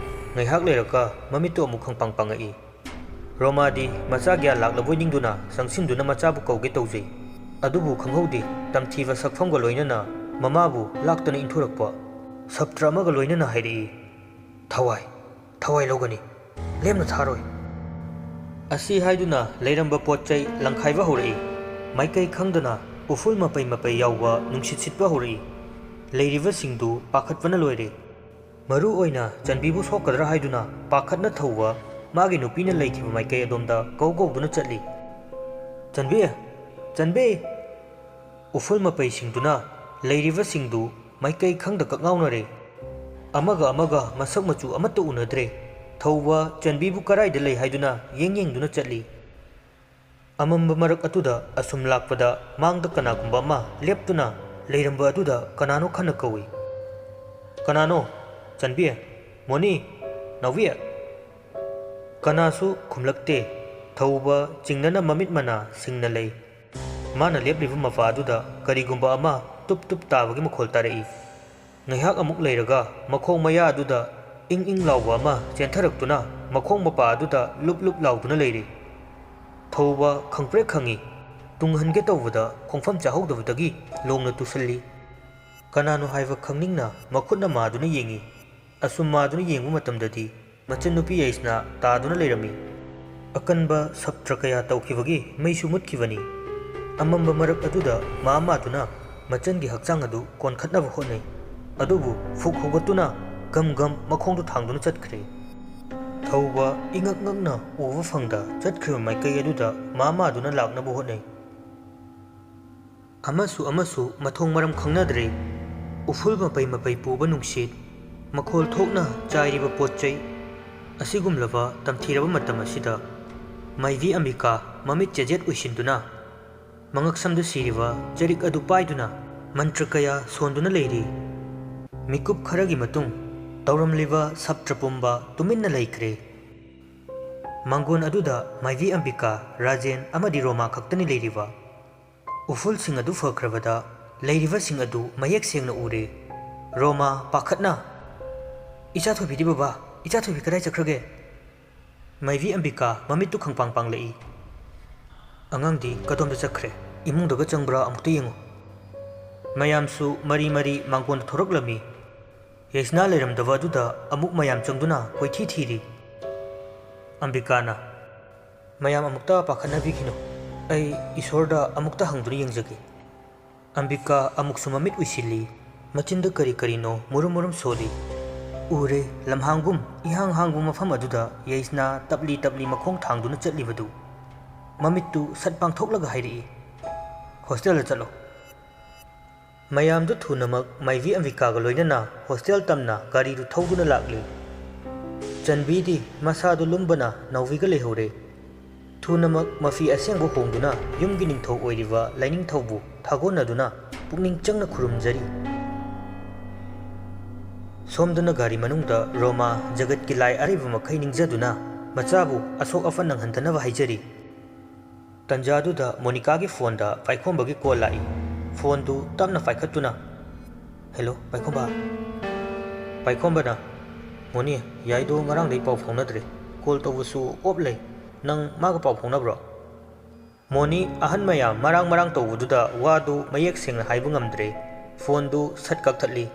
ꯉꯥꯏꯍꯥꯛ ꯂꯩꯔꯒ ꯃꯃꯤꯠꯇꯨ ꯑꯃꯨꯛ ꯈꯪꯄꯥꯡ ꯄꯥꯡꯉꯛꯏ꯫ ꯔꯣꯃꯥꯗꯤ ꯃꯆꯥ ꯒ꯭ꯌꯥꯟ ꯂꯥꯛꯂꯕꯣꯏ ꯅꯤꯡꯗꯨꯅ ꯆꯪꯁꯤꯟꯗꯨꯅ ꯃꯆꯥꯕꯨ ꯀꯧꯒꯦ ꯇꯧꯖꯩ꯫ ꯑꯗꯨꯕꯨ ꯈꯪꯍꯧꯗꯦ, ꯇꯝꯊꯤꯕ ꯁꯛꯐꯝꯒ ꯂꯣꯏꯅꯅ ꯃꯃꯥꯕꯨ ꯂꯥꯛꯇꯅ ꯏꯟꯊꯣꯔꯛꯄ ꯁꯞꯇ꯭ꯔ ꯑꯃꯒ ꯂꯣꯏꯅꯅ ꯍꯥꯏꯔꯛꯏ, "ꯊꯋꯥꯏ, ꯊꯋꯥꯏ ꯂꯧꯒꯅꯤ, ꯂꯦꯝꯅ ꯊꯥꯔꯣꯏ꯫" ꯑꯁꯤ ꯍꯥꯏꯗꯨꯅ ꯂꯩꯔꯝꯕ ꯄꯣꯠ ꯆꯩ ꯂꯪꯈꯥꯏꯕ ꯍꯧꯔꯛꯏ꯫ ꯃꯥꯏꯀꯩ ꯈꯪꯗꯅ ꯎꯐꯨꯜ ꯃꯄꯩ ꯃꯄꯩ ꯌꯥꯎꯕ ꯅꯨꯡꯁꯤꯠ ꯁꯤꯠꯄ ꯍꯧꯔꯛꯏ꯫ ꯂꯩꯔꯤꯕꯁꯤꯡꯗꯨ ꯄꯥꯈꯠꯄꯅ ꯂꯣꯏꯔꯦ꯫ ꯃꯔꯨ ꯑꯣꯏꯅ ꯆꯟꯕꯤꯕꯨ ꯁꯣꯛꯀꯗ꯭ꯔꯥ ꯍꯥꯏꯗꯨꯅ ꯄꯥꯈꯠꯅ ꯊꯧꯕ ꯃꯥꯒꯤ ꯅꯨꯄꯤꯅ ꯂꯩꯈꯤꯕ ꯃꯥꯏꯀꯩ ꯑꯗꯣꯝꯗ ꯀꯧ ꯀꯧꯗꯨꯅ ꯆꯠꯂꯤ꯫ "ꯆꯟꯕꯤ! ꯆꯟꯕꯤ!" ꯎꯐꯨꯜ ꯃꯄꯩꯁꯤꯡꯗꯨꯅ ꯂꯩꯔꯤꯕꯁꯤꯡꯗꯨ ꯃꯥꯏꯀꯩ ꯈꯪꯗ ꯀꯛꯉꯥꯎꯅꯔꯦ꯫ ꯑꯃꯒ ꯑꯃꯒ ꯃꯁꯛ ꯃꯆꯨ ꯑꯃꯠꯇ ꯎꯅꯗ꯭ꯔꯦ꯫ ꯊꯧꯕ ꯆꯟꯕꯤꯕꯨ ꯀꯔꯥꯏꯗ ꯂꯩ ꯍꯥꯏꯗꯨꯅ ꯌꯦꯡ ꯌꯦꯡꯗꯨꯅ ꯆꯠꯂꯤ꯫ ꯑꯃꯝꯕ ꯃꯔꯛ ꯑꯗꯨꯗ ꯑꯁꯨꯝ ꯂꯥꯛꯄꯗ ꯃꯥꯡꯗ ꯀꯅꯥꯒꯨꯝꯕ ꯑꯃ ꯂꯦꯞꯇꯨꯅ ꯂꯩꯔꯝꯕ ꯑꯗꯨꯗ ꯀꯅꯥꯅꯣ ꯈꯟꯅ ꯀꯧꯏ꯫ "ꯀꯅꯥꯅꯣ? ꯆꯟꯕꯤ? ꯃꯣꯅꯤ? ꯅꯥꯎꯕꯤ?" ꯀꯅꯥꯁꯨ ꯈꯨꯝꯂꯛꯇꯦ꯫ ꯊꯧꯕ ꯆꯤꯡꯅꯅ ꯃꯃꯤꯠ ꯃꯅꯥ ꯁꯤꯡꯅ ꯂꯩ꯫ ꯃꯥꯅ ꯂꯦꯞꯂꯤꯕ ꯃꯄꯥ ꯑꯗꯨꯗ ꯀꯔꯤꯒꯨꯝꯕ ꯑꯃ ꯇꯨꯞ ꯇꯨꯞ ꯇꯥꯕꯒꯤ ꯃꯈꯣꯜ ꯇꯥꯔꯛꯏ꯫ ꯉꯥꯏꯍꯥꯛ ꯑꯃꯨꯛ ꯂꯩꯔꯒ ꯃꯈꯣꯡ ꯃꯌꯥ ꯑꯗꯨꯗ ꯏꯪ ꯏꯪ ꯂꯥꯎꯕ ꯑꯃ ꯆꯦꯟꯊꯔꯛꯇꯨꯅ ꯃꯈꯣꯡ ꯃꯄꯥ ꯑꯗꯨꯗ ꯂꯨꯞ ꯂꯨꯞ ꯂꯥꯎꯗꯨꯅ ꯂꯩꯔꯤ꯫ ꯊꯧꯕ ꯈꯪꯄ꯭ꯔꯦꯛ ꯈꯪꯉꯤ꯫ ꯇꯨꯡꯍꯟꯒꯦ ꯇꯧꯕꯗ ꯈꯣꯡꯐꯝ ꯆꯥꯍꯧꯗꯕꯗꯒꯤ ꯂꯣꯡꯅ ꯇꯨꯁꯜꯂꯤ꯫ ꯀꯅꯥꯅꯣ ꯍꯥꯏꯕ ꯈꯪꯅꯤꯡꯅ ꯃꯈꯨꯠꯅ ꯃꯥꯗꯨꯅ ꯌꯦꯡꯉꯤ꯫ ꯑꯁꯨꯝ ꯃꯥꯗꯨꯅ ꯌꯦꯡꯕ ꯃꯇꯝꯗꯗꯤ ꯃꯆꯟꯅꯨꯄꯤ ꯌꯥꯏꯁꯅꯥ ꯇꯥꯗꯨꯅ ꯂꯩꯔꯝꯃꯤ꯫ ꯑꯀꯟꯕ ꯁꯞꯇ꯭ꯔ ꯀꯌꯥ ꯇꯧꯈꯤꯕꯒꯤ ꯃꯩꯁꯨ ꯃꯨꯠꯈꯤꯕꯅꯤ꯫ ꯑꯃꯝꯕ ꯃꯔꯛ ꯑꯗꯨꯗ ꯃꯥ ꯃꯥꯗꯨꯅ ꯃꯆꯟꯒꯤ ꯍꯛꯆꯥꯡ ꯑꯗꯨ ꯀꯣꯟꯈꯠꯅꯕ ꯍꯣꯠꯅꯩ꯫ ꯑꯗꯨꯕꯨ ꯐꯨꯛ ꯍꯧꯒꯠꯇꯨꯅ ꯒꯝ ꯒꯝ ꯃꯈꯣꯡꯗꯨ ꯊꯥꯡꯗꯨꯅ ꯆꯠꯈ꯭ꯔꯦ꯫ ꯊꯧꯕ ꯏꯉꯛ ꯉꯛꯅ ꯎꯕ ꯐꯪꯗ ꯆꯠꯈ꯭ꯔꯤꯕ ꯃꯥꯏꯀꯩ ꯑꯗꯨꯗ ꯃꯥ ꯃꯥꯗꯨꯅ ꯂꯥꯛꯅꯕ ꯍꯣꯠꯅꯩ꯫ ꯑꯃꯁꯨ ꯑꯃꯁꯨ ꯃꯊꯣꯡ ꯃꯔꯝ ꯈꯪꯅꯗ꯭ꯔꯦ꯫ ꯎꯐꯨꯜ ꯃꯄꯩ ꯃꯄꯩ ꯄꯨꯕ ꯅꯨꯡꯁꯤꯠ, ꯃꯈꯣꯜ ꯊꯣꯛꯅ ꯆꯥꯏꯔꯤꯕ ꯄꯣꯠ ꯆꯩ, ꯑꯁꯤꯒꯨꯝꯂꯕ ꯇꯝꯊꯤꯔꯕ ꯃꯇꯝ ꯑꯁꯤꯗ ꯃꯥꯏꯕꯤ ꯑꯝꯕꯤꯀꯥ ꯃꯃꯤꯠ ꯆꯦꯖꯦꯠ ꯎꯏꯁꯤꯟꯗꯨꯅ ꯃꯉꯛꯁꯝꯗ ꯁꯤꯔꯤꯕ ꯆꯔꯤꯛ ꯑꯗꯨ ꯄꯥꯏꯗꯨꯅ ꯃꯟꯇ꯭ꯔ ꯀꯌꯥ ꯁꯣꯟꯗꯨꯅ ꯂꯩꯔꯤ꯫ ꯃꯤꯀꯨꯞ ꯈꯔꯒꯤ ꯃꯇꯨꯡ ꯇꯧꯔꯝꯂꯤꯕ ꯁꯞꯇ꯭ꯔ ꯄꯨꯝꯕ ꯇꯨꯃꯤꯟꯅ ꯂꯩꯈ꯭ꯔꯦ꯫ ꯃꯥꯡꯒꯣꯟ ꯑꯗꯨꯗ ꯃꯥꯏꯕꯤ ꯑꯝꯕꯤꯀꯥ, ꯔꯥꯖꯦꯟ ꯑꯃꯗꯤ ꯔꯣꯃꯥ ꯈꯛꯇꯅꯤ ꯂꯩꯔꯤꯕ꯫ ꯎꯐꯨꯜꯁꯤꯡ ꯑꯗꯨ ꯐꯈ꯭ꯔꯕꯗ ꯂꯩꯔꯤꯕꯁꯤꯡ ꯑꯗꯨ ꯃꯌꯦꯛ ꯁꯦꯡꯅ ꯎꯔꯦ꯫ ꯔꯣꯃꯥ ꯄꯥꯈꯠꯅ, "ꯏꯆꯥ ꯊꯣꯏꯕꯤꯗꯤ ꯕꯕꯥ? ꯏꯆꯥ ꯊꯣꯏꯕꯤ ꯀꯗꯥꯏ ꯆꯠꯈ꯭ꯔꯒꯦ?" ꯃꯥꯏꯕꯤ ꯑꯝꯕꯤꯀꯥ ꯃꯃꯤꯠꯇꯨ ꯈꯪꯄꯥꯡ ꯄꯥꯡꯂꯛꯏ꯫ "ꯑꯉꯥꯡꯗꯤ ꯀꯗꯣꯝꯗ ꯆꯠꯈ꯭ꯔꯦ? ꯏꯃꯨꯡꯗꯒ ꯆꯪꯕ꯭ꯔꯥ ꯑꯃꯨꯛꯇ ꯌꯦꯡꯉꯨ꯫" ꯃꯌꯥꯝꯁꯨ ꯃꯔꯤ ꯃꯔꯤ ꯃꯥꯡꯒꯣꯟꯗ ꯊꯣꯔꯛꯂꯝꯃꯤ꯫ ꯌꯥꯏꯁꯅꯥ ꯂꯩꯔꯝꯗꯕ ꯑꯗꯨꯗ ꯑꯃꯨꯛ ꯃꯌꯥꯝ ꯆꯪꯗꯨꯅ ꯀꯣꯏꯊꯤ ꯊꯤꯔꯤ꯫ ꯑꯝꯕꯤꯀꯥꯅ, "ꯃꯌꯥꯝ ꯑꯃꯨꯛꯇ ꯄꯥꯈꯠꯅꯕꯤꯈꯤꯅꯨ꯫ ꯑꯩ ꯏꯁꯣꯔꯗ ꯑꯃꯨꯛꯇ ꯍꯪꯗꯨꯅ ꯌꯦꯡꯖꯒꯦ꯫" ꯑꯝꯕꯤꯀꯥ ꯑꯃꯨꯛꯁꯨ ꯃꯃꯤꯠ ꯎꯏꯁꯤꯜꯂꯤ꯫ ꯃꯆꯤꯟꯗ ꯀꯔꯤ ꯀꯔꯤꯅꯣ ꯃꯨꯔꯨꯝ ꯃꯨꯔꯨꯝ ꯁꯣꯜꯂꯤ꯫ ꯎꯔꯦ, ꯂꯝꯍꯥꯡꯒꯨꯝ ꯏꯍꯥꯡ ꯍꯥꯡꯕ ꯃꯐꯝ ꯑꯗꯨꯗ ꯌꯩꯁꯅꯥ ꯇꯞꯂꯤ ꯇꯞꯂꯤ ꯃꯈꯣꯡ ꯊꯥꯡꯗꯨꯅ ꯆꯠꯂꯤꯕꯗꯨ꯫ ꯃꯃꯤꯠꯇꯨ ꯁꯠ ꯄꯥꯡꯊꯣꯛꯂꯒ ꯍꯥꯏꯔꯛꯏ, "ꯍꯣꯁꯇꯦꯜꯗ ꯆꯠꯂꯣ"꯫ ꯃꯌꯥꯝꯗꯨ ꯊꯨꯅꯃꯛ ꯃꯥꯏꯕꯤ ꯑꯝꯕꯤꯀꯥꯒ ꯂꯣꯏꯅꯅ ꯍꯣꯁꯇꯦꯜ ꯇꯝꯅ ꯒꯥꯔꯤꯗꯨ ꯊꯧꯗꯨꯅ ꯂꯥꯛꯂꯤ꯫ ꯆꯟꯕꯤꯗꯤ ꯃꯁꯥꯗꯨ ꯂꯨꯝꯕꯅ ꯅꯥꯎꯕꯤꯒ ꯂꯩꯍꯧꯔꯦ꯫ ꯊꯨꯅꯃꯛ ꯃꯐꯤ ꯑꯁꯦꯡꯕ ꯍꯣꯡꯗꯨꯅ ꯌꯨꯝꯒꯤ ꯅꯤꯡꯊꯧ ꯑꯣꯏꯔꯤꯕ ꯂꯥꯏꯅꯤꯡꯊꯧꯕꯨ ꯊꯥꯒꯣꯟꯅꯗꯨꯅ ꯄꯨꯛꯅꯤꯡ ꯆꯪꯅ ꯈꯨꯔꯨꯝꯖꯔꯤ꯫ ꯁꯣꯝꯗꯅ ꯒꯥꯔꯤ ꯃꯅꯨꯡꯗ ꯔꯣꯃꯥ ꯖꯒꯠꯀꯤ ꯂꯥꯏ ꯑꯔꯩꯕ ꯃꯈꯩ ꯅꯤꯡꯖꯗꯨꯅ ꯃꯆꯥꯕꯨ ꯑꯁꯣꯛ ꯑꯄꯟ ꯅꯪꯍꯟꯗꯅꯕ ꯍꯥꯏꯖꯔꯤ꯫ ꯇꯟꯖꯥꯗꯨꯗ ꯃꯣꯅꯤꯀꯥꯒꯤ ꯐꯣꯟꯗ ꯄꯥꯏꯈꯣꯝꯕꯒꯤ ꯀꯣꯜ ꯂꯥꯛꯏ꯫ ꯐꯣꯟꯗꯨ ꯇꯞꯅ ꯄꯥꯏꯈꯠꯇꯨꯅ, "ꯍꯦꯜꯂꯣ, ꯄꯥꯏꯈꯣꯝꯕ?" ꯄꯥꯏꯈꯣꯝꯕꯅ, "ꯃꯣꯅꯤ, ꯌꯥꯏꯗꯣ ꯉꯔꯥꯡꯗꯩ ꯄꯥꯎ ꯐꯥꯎꯅꯗ꯭ꯔꯦ꯫ ꯀꯣꯜ ꯇꯧꯕꯁꯨ ꯑꯣꯞ ꯂꯩ꯫ ꯅꯪ ꯃꯥꯒ ꯄꯥꯎ ꯐꯥꯎꯅꯕ꯭ꯔꯣ?" ꯃꯣꯅꯤ ꯑꯍꯟ ꯃꯌꯥꯝ ꯃꯔꯥꯡ ꯃꯔꯥꯡ ꯇꯧꯕꯗꯨꯗ ꯋꯥꯗꯨ ꯃꯌꯦꯛ ꯁꯦꯡꯅ ꯍꯥꯏꯕ ꯉꯝꯗ꯭ꯔꯦ꯫ ꯐꯣꯟꯗꯨ ꯁꯠ ꯀꯛꯊꯠꯂꯤ꯫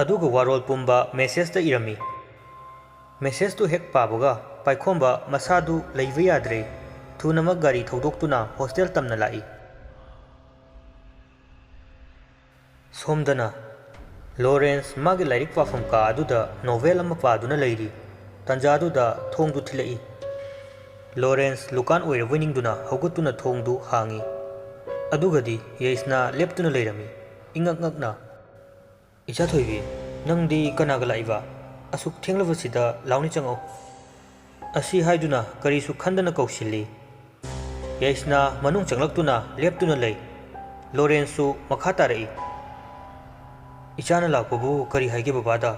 ꯑꯗꯨꯒ ꯋꯥꯔꯣꯜ ꯄꯨꯝꯕ ꯃꯦꯁꯦꯖꯇ ꯏꯔꯝꯃꯤ꯫ ꯃꯦꯁꯦꯖꯇꯨ ꯍꯦꯛ ꯄꯥꯕꯒ ꯄꯥꯏꯈꯣꯝꯕ ꯃꯁꯥꯗꯨ ꯂꯩꯕ ꯌꯥꯗ꯭ꯔꯦ꯫ ꯊꯨꯅꯃꯛ ꯒꯥꯔꯤ ꯊꯧꯗꯣꯛꯇꯨꯅ ꯍꯣꯁꯇꯦꯜ ꯇꯝꯅ ꯂꯥꯛꯏ꯫ ꯁꯣꯝꯗꯅ ꯂꯣꯔꯦꯟꯁ ꯃꯥꯒꯤ ꯂꯥꯏꯔꯤꯛ ꯄꯥꯐꯝ ꯀꯥ ꯑꯗꯨꯗ ꯅꯣꯚꯦꯜ ꯑꯃ ꯄꯥꯗꯨꯅ ꯂꯩꯔꯤ꯫ ꯇꯟꯖꯥꯗꯨꯗ ꯊꯣꯡꯗꯨ ꯊꯤꯜꯂꯛꯏ꯫ ꯂꯣꯔꯦꯟꯁ ꯂꯨꯀꯥꯟ ꯑꯣꯏꯔꯕꯣꯏ ꯅꯤꯡꯗꯨꯅ ꯍꯧꯒꯠꯇꯨꯅ ꯊꯣꯡꯗꯨ ꯍꯥꯡꯉꯤ꯫ ꯑꯗꯨꯒꯗꯤ ꯌꯩꯁꯅꯥ ꯂꯦꯞꯇꯨꯅ ꯂꯩꯔꯝꯃꯤ, ꯏꯉꯛ ꯉꯛꯅ꯫ "ꯏꯆꯥ ꯊꯣꯏꯕꯤ, ꯅꯪꯗꯤ ꯀꯅꯥꯒ ꯂꯥꯛꯏꯕ? ꯑꯁꯨꯛ ꯊꯦꯡꯂꯕꯁꯤꯗ, ꯂꯥꯎꯅꯤ ꯆꯪꯉꯛꯎ"꯫ ꯑꯁꯤ ꯍꯥꯏꯗꯨꯅ ꯀꯔꯤꯁꯨ ꯈꯟꯗꯅ ꯀꯧꯁꯤꯜꯂꯤ꯫ ꯌꯩꯁꯅꯥ ꯃꯅꯨꯡ ꯆꯪꯂꯛꯇꯨꯅ ꯂꯦꯞꯇꯨꯅ ꯂꯩ꯫ ꯂꯣꯔꯦꯟꯁꯁꯨ ꯃꯈꯥ ꯇꯥꯔꯛꯏ, "ꯏꯆꯥꯅ ꯂꯥꯛꯄꯕꯨ ꯀꯔꯤ ꯍꯥꯏꯒꯦ ꯕꯕꯥꯗ?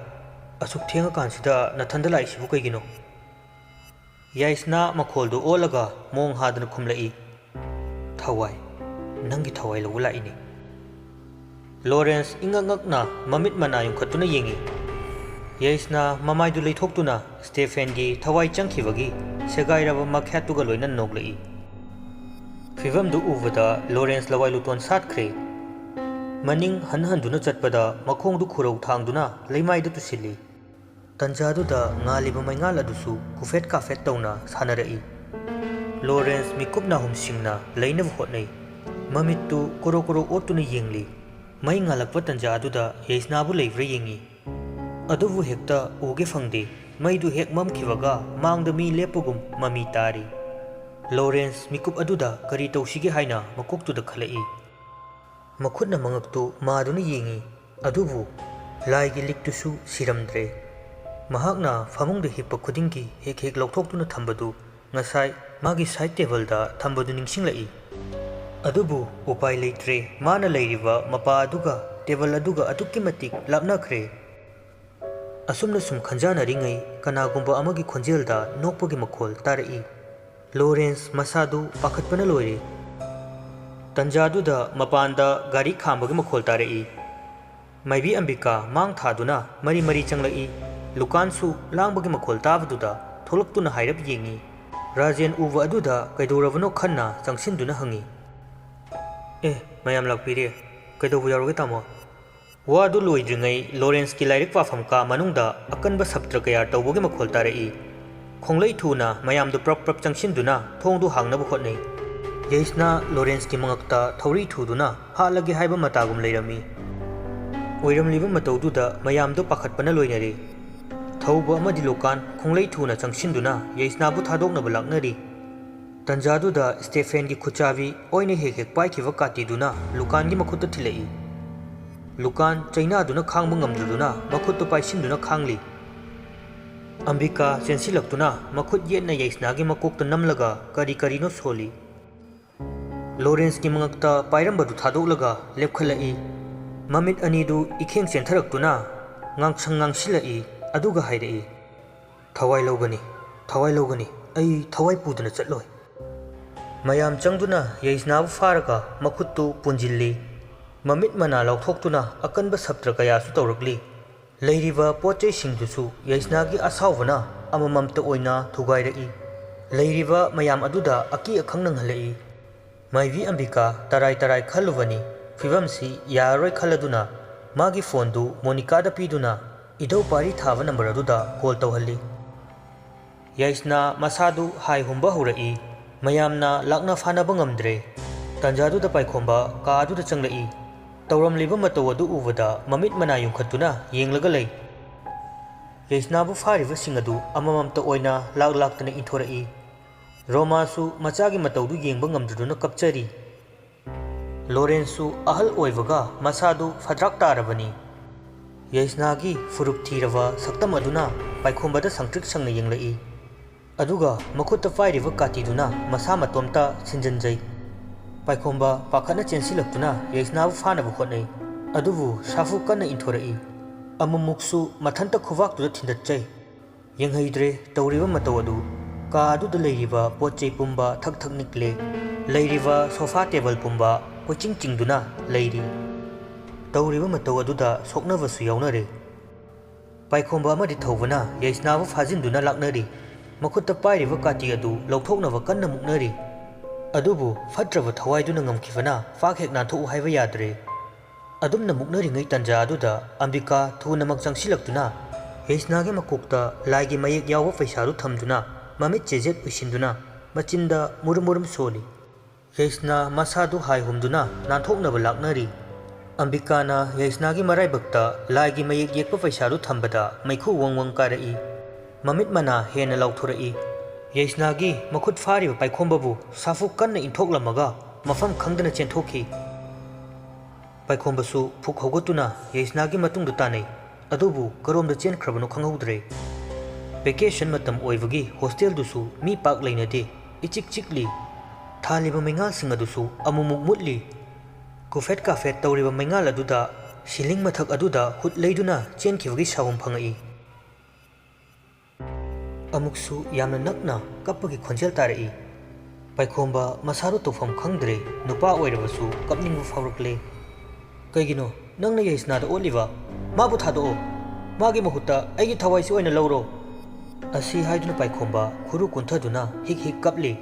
ꯑꯁꯨꯛ ꯊꯦꯡꯉꯀꯥꯟꯁꯤꯗ ꯅꯊꯟꯗ ꯂꯥꯛꯏꯁꯤꯕꯨ ꯀꯩꯒꯤꯅꯣ?" ꯌꯥꯏꯁꯅꯥ ꯃꯈꯣꯜꯗꯨ ꯑꯣꯜꯂꯒ ꯃꯣꯡ ꯍꯥꯗꯅ ꯈꯨꯝꯂꯛꯏ, "ꯊꯋꯥꯏ, ꯅꯪꯒꯤ ꯊꯋꯥꯏ ꯂꯧꯕ ꯂꯥꯛꯏꯅꯤ"꯫ ꯂꯣꯔꯦꯟꯁ ꯏꯉꯛ ꯉꯛꯅ ꯃꯃꯤꯠ ꯃꯅꯥ ꯌꯨꯡꯈꯠꯇꯨꯅ ꯌꯦꯡꯏ꯫ ꯌꯩꯁꯅꯥ ꯃꯃꯥꯏꯗꯨ ꯂꯩꯊꯣꯛꯇꯨꯅ ꯁ꯭ꯇꯦꯐꯦꯟꯒꯤ ꯊꯋꯥꯏ ꯆꯪꯈꯤꯕꯒꯤ ꯁꯦꯒꯥꯏꯔꯕ ꯃꯈ꯭ꯌꯥꯠꯇꯨꯒ ꯂꯣꯏꯅꯅ ꯅꯣꯛꯂꯛꯏ꯫ ꯐꯤꯚꯝꯗꯨ ꯎꯕꯗ ꯂꯣꯔꯦꯟꯁ ꯂꯋꯥꯏ ꯂꯨꯇꯣꯟ ꯁꯥꯠꯈ꯭ꯔꯦ꯫ ꯃꯅꯤꯡ ꯍꯟ ꯍꯟꯗꯨꯅ ꯆꯠꯄꯗ ꯃꯈꯣꯡꯗꯨ ꯈꯨꯔꯧ ꯊꯥꯡꯗꯨꯅ ꯂꯩꯃꯥꯏꯗ ꯇꯨꯁꯤꯜꯂꯤ꯫ ꯇꯟꯖꯥꯗꯨꯗ ꯉꯥꯜꯂꯤꯕ ꯃꯩꯉꯥꯜ ꯑꯗꯨꯁꯨ ꯀꯨꯐꯦꯠ ꯀꯥꯐꯦꯠ ꯇꯧꯅ ꯁꯥꯟꯅꯔꯛꯏ꯫ ꯂꯣꯔꯦꯟꯁ ꯃꯤꯀꯨꯞ ꯅꯥꯍꯨꯝꯁꯤꯡꯅ ꯂꯩꯅꯕ ꯍꯣꯠꯅꯩ꯫ ꯃꯃꯤꯠꯇꯨ ꯀꯣꯔꯣ ꯀꯣꯔꯣ ꯑꯣꯠꯇꯨꯅ ꯌꯦꯡꯂꯤ꯫ ꯃꯩ ꯉꯥꯜꯂꯛꯄ ꯇꯟꯖꯥ ꯑꯗꯨꯗ ꯌꯩꯁꯅꯥꯕꯨ ꯂꯩꯕ꯭ꯔꯥ ꯌꯦꯡꯉꯤ꯫ ꯑꯗꯨꯕꯨ ꯍꯦꯛꯇ ꯎꯒꯦ ꯐꯪꯗꯦ꯫ ꯃꯩꯗꯨ ꯍꯦꯛ ꯃꯝꯈꯤꯕꯒ ꯃꯥꯡꯗ ꯃꯤ ꯂꯦꯞꯄꯒꯨꯝ ꯃꯃꯤ ꯇꯥꯔꯤ꯫ ꯂꯣꯔꯦꯟꯁ ꯃꯤꯀꯨꯞ ꯑꯗꯨꯗ ꯀꯔꯤ ꯇꯧꯁꯤꯒꯦ ꯍꯥꯏꯅ ꯃꯀꯣꯛꯇꯨꯗ ꯈꯜꯂꯛꯏ꯫ ꯃꯈꯨꯠꯅ ꯃꯉꯛꯇꯨ ꯃꯥꯗꯨꯅ ꯌꯦꯡꯏ꯫ ꯑꯗꯨꯕꯨ ꯂꯥꯏꯒꯤ ꯂꯤꯛꯇꯨꯁꯨ ꯁꯤꯔꯝꯗ꯭ꯔꯦ꯫ ꯃꯍꯥꯛꯅ ꯐꯃꯨꯡꯗ ꯍꯤꯞꯄ ꯈꯨꯗꯤꯡꯒꯤ ꯍꯦꯛ ꯍꯦꯛ ꯂꯧꯊꯣꯛꯇꯨꯅ ꯊꯝꯕꯗꯨ ꯉꯁꯥꯏ ꯃꯥꯒꯤ ꯁꯥꯏꯗ ꯇꯦꯕꯜꯗ ꯊꯝꯕꯗꯨ ꯅꯤꯡꯁꯤꯡꯂꯛꯏ꯫ ꯑꯗꯨꯕꯨ ꯎꯄꯥꯏ ꯂꯩꯇ꯭ꯔꯦ꯫ ꯃꯥꯅ ꯂꯩꯔꯤꯕ ꯃꯄꯥ ꯑꯗꯨꯒ ꯇꯦꯕꯜ ꯑꯗꯨꯒ ꯑꯗꯨꯛꯀꯤ ꯃꯇꯤꯛ ꯂꯥꯞꯅꯈ꯭ꯔꯦ꯫ ꯑꯁꯨꯝꯅ ꯁꯨꯝ ꯈꯟꯖꯥꯅꯔꯤꯉꯩ ꯀꯅꯥꯒꯨꯝꯕ ꯑꯃꯒꯤ ꯈꯣꯟꯖꯦꯜꯗ ꯅꯣꯛꯄꯒꯤ ꯃꯈꯣꯜ ꯇꯥꯔꯛꯏ꯫ ꯂꯣꯔꯦꯟꯁ ꯃꯁꯥꯗꯨ ꯄꯥꯈꯠꯄꯅ ꯂꯣꯏꯔꯦ꯫ ꯇꯟꯖꯥꯗꯨꯗ ꯃꯄꯥꯟꯗ ꯒꯥꯔꯤ ꯈꯥꯝꯕꯒꯤ ꯃꯈꯣꯜ ꯇꯥꯔꯛꯏ꯫ ꯃꯥꯏꯕꯤ ꯑꯝꯕꯤꯀꯥ ꯃꯥꯡ ꯊꯥꯗꯨꯅ ꯃꯔꯤ ꯃꯔꯤ ꯆꯪꯂꯛꯏ꯫ ꯂꯨꯀꯥꯟꯁꯨ ꯂꯥꯡꯕꯒꯤ ꯃꯈꯣꯜ ꯇꯥꯕꯗꯨꯗ ꯊꯣꯛꯂꯛꯇꯨꯅ ꯍꯥꯏꯔꯞ ꯌꯦꯡꯏ꯫ ꯔꯥꯖꯦꯟ ꯎꯕ ꯑꯗꯨꯗ ꯀꯩꯗꯧꯔꯕꯅꯣ ꯈꯟꯅ ꯆꯪꯁꯤꯟꯗꯨꯅ ꯍꯪꯏ꯫ "ꯑꯦ, ꯃꯌꯥꯝ ꯂꯥꯛꯄꯤꯔꯦ꯫ ꯀꯩꯗꯧꯕ ꯌꯥꯎꯔꯒꯦ, ꯇꯥꯃꯣ?" ꯋꯥꯗꯨ ꯂꯣꯏꯗ꯭ꯔꯤꯉꯩ ꯂꯣꯔꯦꯟꯁꯀꯤ ꯂꯥꯏꯔꯤꯛ ꯄꯥꯐꯝ ꯀꯥ ꯃꯅꯨꯡꯗ ꯑꯀꯟꯕ ꯁꯞꯇ꯭ꯔ ꯀꯌꯥ ꯇꯧꯕꯒꯤ ꯃꯈꯣꯜ ꯇꯥꯔꯛꯏ꯫ ꯈꯣꯡꯂꯩ ꯊꯨꯅ ꯃꯌꯥꯝꯗꯨ ꯄ꯭ꯔꯞ ꯄ꯭ꯔꯞ ꯆꯪꯁꯤꯟꯗꯨꯅ ꯊꯣꯡꯗꯨ ꯍꯥꯡꯅꯕ ꯍꯣꯠꯅꯩ꯫ ꯌꯩꯁꯅꯥ ꯂꯣꯔꯦꯟꯁꯀꯤ ꯃꯉꯛꯇ ꯊꯧꯔꯤ ꯊꯨꯗꯨꯅ ꯍꯥꯠꯂꯒꯦ ꯍꯥꯏꯕ ꯃꯇꯥꯒꯨꯝ ꯂꯩꯔꯝꯃꯤ꯫ ꯑꯣꯏꯔꯝꯂꯤꯕ ꯃꯇꯧꯗꯨꯗ ꯃꯌꯥꯝꯗꯨ ꯄꯥꯈꯠꯄꯅ ꯂꯣꯏꯅꯔꯦ꯫ ꯊꯧꯕ ꯑꯃꯗꯤ ꯂꯨꯀꯥꯟ ꯈꯣꯡꯂꯩ ꯊꯨꯅ ꯆꯪꯁꯤꯟꯗꯨꯅ ꯌꯩꯁꯅꯥꯕꯨ ꯊꯥꯗꯣꯛꯅꯕ ꯂꯥꯛꯅꯔꯤ꯫ ꯇꯟꯖꯥꯗꯨꯗ ꯁ꯭ꯇꯦꯐꯦꯟꯒꯤ ꯈꯨꯠꯆꯥꯕꯤ ꯑꯣꯏꯅ ꯍꯦꯛ ꯍꯦꯛ ꯄꯥꯏꯈꯤꯕ ꯀꯥꯇꯤꯗꯨꯅ ꯂꯨꯀꯥꯟꯒꯤ ꯃꯈꯨꯠꯇ ꯊꯤꯜꯂꯛꯏ꯫ ꯂꯨꯀꯥꯟ ꯆꯩꯅꯥꯗꯨꯅ ꯈꯥꯡꯕ ꯉꯝꯗꯗꯨꯅ ꯃꯈꯨꯠꯇꯨ ꯄꯥꯏꯁꯤꯟꯗꯨꯅ ꯈꯥꯡꯂꯤ꯫ ꯑꯝꯕꯤꯀꯥ ꯆꯦꯟꯁꯤꯜꯂꯛꯇꯨꯅ ꯃꯈꯨꯠ ꯌꯦꯠꯅ ꯌꯩꯁꯅꯥꯒꯤ ꯃꯀꯣꯛꯇ ꯅꯝꯂꯒ ꯀꯔꯤ ꯀꯔꯤꯅꯣ ꯁꯣꯜꯂꯤ꯫ ꯂꯣꯔꯦꯟꯁꯀꯤ ꯃꯉꯛꯇ ꯄꯥꯏꯔꯝꯕꯗꯨ ꯊꯥꯗꯣꯛꯂꯒ ꯂꯦꯞꯈꯠꯂꯛꯏ꯫ ꯃꯃꯤꯠ ꯑꯅꯤꯗꯨ ꯏꯈꯦꯡ ꯆꯦꯟꯊꯔꯛꯇꯨꯅ ꯉꯥꯡꯁꯪ ꯉꯥꯡꯁꯤꯜꯂꯛꯏ, ꯑꯗꯨꯒ ꯍꯥꯏꯔꯛꯏ, "ꯊꯋꯥꯏ ꯂꯧꯒꯅꯤ, ꯊꯋꯥꯏ ꯂꯧꯒꯅꯤ, ꯑꯩ ꯊꯋꯥꯏ ꯄꯨꯗꯅ ꯆꯠꯂꯣꯏ"꯫ ꯃꯌꯥꯝ ꯆꯪꯗꯨꯅ ꯌꯩꯁꯅꯥꯕꯨ ꯐꯥꯔꯒ ꯃꯈꯨꯠꯇꯨ ꯄꯨꯟꯖꯤꯜꯂꯤ꯫ ꯃꯃꯤꯠ ꯃꯅꯥ ꯂꯥꯎꯊꯣꯛꯇꯨꯅ ꯑꯀꯟꯕ ꯁꯞꯇ꯭ꯔ ꯀꯌꯥꯁꯨ ꯇꯧꯔꯛꯂꯤ꯫ ꯂꯩꯔꯤꯕ ꯄꯣꯠ ꯆꯩꯁꯤꯡꯗꯨꯁꯨ ꯌꯩꯁꯅꯥꯒꯤ ꯑꯁꯥꯎꯕꯅ ꯑꯃꯃꯝꯇ ꯑꯣꯏꯅ ꯊꯨꯒꯥꯏꯔꯛꯏ꯫ ꯂꯩꯔꯤꯕ ꯃꯌꯥꯝ ꯑꯗꯨꯗ ꯑꯀꯤ ꯑꯈꯪ ꯅꯪꯍꯜꯂꯛꯏ꯫ ꯃꯥꯏꯕꯤ ꯑꯝꯕꯤꯀꯥ ꯇꯔꯥꯏ ꯇꯔꯥꯏ ꯈꯜꯂꯨꯕꯅꯤ꯫ ꯐꯤꯚꯝꯁꯤ ꯌꯥꯔꯔꯣꯏ ꯈꯜꯂꯗꯨꯅ ꯃꯥꯒꯤ ꯐꯣꯟꯗꯨ ꯃꯣꯅꯤꯀꯥꯗ ꯄꯤꯗꯨꯅ ꯏꯙꯧ ꯄꯥꯔꯤ ꯊꯥꯕ ꯅꯝꯕꯔ ꯑꯗꯨꯗ ꯀꯣꯜ ꯇꯧꯍꯜꯂꯤ꯫ ꯌꯩꯁꯅꯥ ꯃꯁꯥꯗꯨ ꯍꯥꯏ ꯍꯨꯝꯕ ꯍꯧꯔꯛꯏ꯫ ꯃꯌꯥꯝꯅ ꯂꯥꯛꯅ ꯐꯥꯅꯕ ꯉꯝꯗ꯭ꯔꯦ꯫ ꯇꯟꯖꯥꯗꯨꯗ ꯄꯥꯏꯈꯣꯝꯕ ꯀꯥ ꯑꯗꯨꯗ ꯆꯪꯂꯛꯏ꯫ ꯇꯧꯔꯝꯂꯤꯕ ꯃꯇꯧ ꯑꯗꯨ ꯎꯕꯗ ꯃꯃꯤꯠ ꯃꯅꯥ ꯌꯨꯡꯈꯠꯇꯨꯅ ꯌꯦꯡꯂꯒ ꯂꯩ꯫ ꯌꯩꯁꯅꯥꯕꯨ ꯐꯥꯔꯤꯕꯁꯤꯡ ꯑꯗꯨ ꯑꯃꯃꯝꯇ ꯑꯣꯏꯅ ꯂꯥꯛ ꯂꯥꯛꯇꯅ ꯏꯟꯊꯣꯔꯛꯏ꯫ ꯔꯣꯃꯥꯁꯨ ꯃꯆꯥꯒꯤ ꯃꯇꯧꯗꯨ ꯌꯦꯡꯕ ꯉꯝꯗꯗꯨꯅ ꯀꯞꯆꯔꯤ꯫ ꯂꯣꯔꯦꯟꯁꯁꯨ ꯑꯍꯜ ꯑꯣꯏꯕꯒ ꯃꯁꯥꯗꯨ ꯐꯗ꯭ꯔꯥꯛ ꯇꯥꯔꯕꯅꯤ꯫ ꯌꯩꯁꯅꯥꯒꯤ ꯐꯨꯔꯨꯞ ꯊꯤꯔꯕ ꯁꯛꯇꯝ ꯑꯗꯨꯅ ꯄꯥꯏꯈꯣꯝꯕꯗ ꯁꯪꯇ꯭ꯔꯤꯛ ꯁꯪꯅ ꯌꯦꯡꯂꯛꯏ꯫ ꯑꯗꯨꯒ ꯃꯈꯨꯠꯇ ꯄꯥꯏꯔꯤꯕ ꯀꯥꯇꯤꯗꯨꯅ ꯃꯁꯥ ꯃꯇꯣꯝꯇ ꯊꯤꯟꯖꯤꯟꯖꯩ꯫ ꯄꯥꯏꯈꯣꯝꯕ ꯄꯥꯈꯠꯅ ꯆꯦꯟꯁꯤꯜꯂꯛꯇꯨꯅ ꯌꯩꯁꯅꯥꯕꯨ ꯐꯥꯅꯕ ꯍꯣꯠꯅꯩ꯫ ꯑꯗꯨꯕꯨ ꯁꯥꯐꯨ ꯀꯟꯅ ꯏꯟꯊꯣꯔꯛꯏ꯫ ꯑꯃꯨꯛꯃꯨꯛꯁꯨ ꯃꯊꯟꯇ ꯈꯨꯕꯥꯛꯇꯨꯗ ꯊꯤꯟꯗꯠꯆꯩ꯫ ꯌꯦꯡꯍꯩꯗ꯭ꯔꯦ ꯇꯧꯔꯤꯕ ꯃꯇꯧ ꯑꯗꯨ꯫ ꯀꯥ ꯑꯗꯨꯗ ꯂꯩꯔꯤꯕ ꯄꯣꯠ ꯆꯩ ꯄꯨꯝꯕ ꯊꯛ ꯊꯛ ꯅꯤꯛꯂꯦ꯫ ꯂꯩꯔꯤꯕ ꯁꯣꯐꯥ ꯇꯦꯕꯜ ꯄꯨꯝꯕ ꯀꯣꯏꯆꯤꯡ ꯆꯤꯡꯗꯨꯅ ꯂꯩꯔꯤ꯫ ꯇꯧꯔꯤꯕ ꯃꯇꯧ ꯑꯗꯨꯗ ꯁꯣꯛꯅꯕꯁꯨ ꯌꯥꯎꯅꯔꯦ꯫ ꯄꯥꯏꯈꯣꯝꯕ ꯑꯃꯗꯤ ꯊꯧꯕꯅ ꯌꯩꯁꯅꯥꯕꯨ ꯐꯥꯖꯤꯟꯗꯨꯅ ꯂꯥꯛꯅꯔꯤ꯫ ꯃꯈꯨꯠꯇ ꯄꯥꯏꯔꯤꯕ ꯀꯥꯇꯤ ꯑꯗꯨ ꯂꯧꯊꯣꯛꯅꯕ ꯀꯟꯅ ꯃꯨꯛꯅꯔꯤ꯫ ꯑꯗꯨꯕꯨ ꯐꯠꯇ꯭ꯔꯕ ꯊꯋꯥꯏꯗꯨꯅ ꯉꯝꯈꯤꯕꯅ ꯄꯥꯛ ꯍꯦꯛ ꯅꯥꯟꯊꯣꯛꯎ ꯍꯥꯏꯕ ꯌꯥꯗ꯭ꯔꯦ꯫ ꯑꯗꯨꯝꯅ ꯃꯨꯛꯅꯔꯤꯉꯩ ꯇꯟꯖꯥ ꯑꯗꯨꯗ ꯑꯝꯕꯤꯀꯥ ꯊꯨꯅꯃꯛ ꯆꯪꯁꯤꯜꯂꯛꯇꯨꯅ ꯌꯩꯁꯅꯥꯒꯤ ꯃꯀꯣꯛꯇ ꯂꯥꯏꯒꯤ ꯃꯌꯦꯛ ꯌꯥꯎꯕ ꯄꯩꯁꯥꯗꯨ ꯊꯝꯗꯨꯅ ꯃꯃꯤꯠ ꯆꯦꯖꯦꯠ ꯎꯏꯁꯤꯟꯗꯨꯅ ꯃꯆꯤꯟꯗ ꯃꯨꯔꯨꯝ ꯃꯨꯔꯨꯝ ꯁꯣꯜꯂꯤ꯫ ꯌꯩꯁꯅꯥ ꯃꯁꯥꯗꯨ ꯍꯥꯏ ꯍꯨꯝꯗꯨꯅ ꯅꯥꯟꯊꯣꯛꯅꯕ ꯂꯥꯛꯅꯔꯤ꯫ ꯑꯝꯕꯤꯀꯥꯅ ꯌꯩꯁꯅꯥꯒꯤ ꯃꯔꯥꯏꯕꯛꯇ ꯂꯥꯏꯒꯤ ꯃꯌꯦꯛ ꯌꯦꯛꯄ ꯄꯩꯁꯥꯗꯨ ꯊꯝꯕꯗ ꯃꯩꯈꯨ ꯋꯪ ꯋꯪ ꯀꯥꯔꯛꯏ꯫ ꯃꯃꯤꯠ ꯃꯅꯥ ꯍꯦꯟꯅ ꯂꯥꯎꯊꯣꯔꯛꯏ꯫ ꯌꯩꯁꯅꯥꯒꯤ ꯃꯈꯨꯠ ꯐꯥꯔꯤꯕ ꯄꯥꯏꯈꯣꯝꯕꯕꯨ ꯁꯥꯐꯨ ꯀꯟꯅ ꯏꯟꯊꯣꯛꯂꯝꯃꯒ ꯃꯐꯝ ꯈꯪꯗꯅ ꯆꯦꯟꯊꯣꯛꯈꯤ꯫ ꯄꯥꯏꯈꯣꯝꯕꯁꯨ ꯐꯨꯛ ꯍꯧꯒꯠꯇꯨꯅ ꯌꯩꯁꯅꯥꯒꯤ ꯃꯇꯨꯡꯗ ꯇꯥꯅꯩ꯫ ꯑꯗꯨꯕꯨ ꯀꯔꯣꯝꯗ ꯆꯦꯟꯈ꯭ꯔꯕꯅꯣ ꯈꯪꯍꯧꯗ꯭ꯔꯦ꯫ ꯚꯦꯀꯦꯁꯟ ꯃꯇꯝ ꯑꯣꯏꯕꯒꯤ ꯍꯣꯁꯇꯦꯜꯗꯨꯁꯨ ꯃꯤ ꯄꯥꯛ ꯂꯩꯅꯗꯦ꯫ ꯏꯆꯤꯛ ꯆꯤꯛꯂꯤ꯫ ꯊꯥꯜꯂꯤꯕ ꯃꯩꯉꯥꯜꯁꯤꯡ ꯑꯗꯨꯁꯨ ꯑꯃꯨꯛꯃꯨꯛ ꯃꯨꯠꯂꯤ꯫ ꯀꯨꯐꯦꯠ ꯀꯥꯐꯦꯠ ꯇꯧꯔꯤꯕ ꯃꯩꯉꯥꯜ ꯑꯗꯨꯗ ꯁꯤꯂꯤꯡ ꯃꯊꯛ ꯑꯗꯨꯗ ꯍꯨꯠ ꯂꯩꯗꯨꯅ ꯆꯦꯟꯈꯤꯕꯒꯤ ꯁꯥꯎꯍꯨꯝ ꯐꯪꯉꯛꯏ꯫ ꯑꯃꯨꯛꯁꯨ ꯌꯥꯝꯅ ꯅꯛꯅ ꯀꯞꯄꯒꯤ ꯈꯣꯟꯖꯦꯜ ꯇꯥꯔꯛꯏ꯫ ꯄꯥꯏꯈꯣꯝꯕ ꯃꯁꯥꯗꯨ ꯇꯧꯐꯝ ꯈꯪꯗ꯭ꯔꯦ꯫ ꯅꯨꯄꯥ ꯑꯣꯏꯔꯕꯁꯨ ꯀꯞꯅꯤꯡꯕ ꯐꯥꯎꯔꯛꯂꯦ꯫ "ꯀꯩꯒꯤꯅꯣ ꯅꯪꯅ ꯌꯩꯁꯅꯥꯗ ꯑꯣꯠꯂꯤꯕ? ꯃꯥꯕꯨ ꯊꯥꯗꯣꯛꯑꯣ꯫ ꯃꯥꯒꯤ ꯃꯍꯨꯠꯇ ꯑꯩꯒꯤ ꯊꯋꯥꯏꯁꯤ ꯑꯣꯏꯅ ꯂꯧꯔꯣ!" ꯑꯁꯤ ꯍꯥꯏꯗꯨꯅ ꯄꯥꯏꯈꯣꯝꯕ ꯈꯨꯔꯨ ꯀꯨꯟꯊꯗꯨꯅ ꯍꯤꯛ ꯍꯤꯛ ꯀꯞꯂꯤ꯫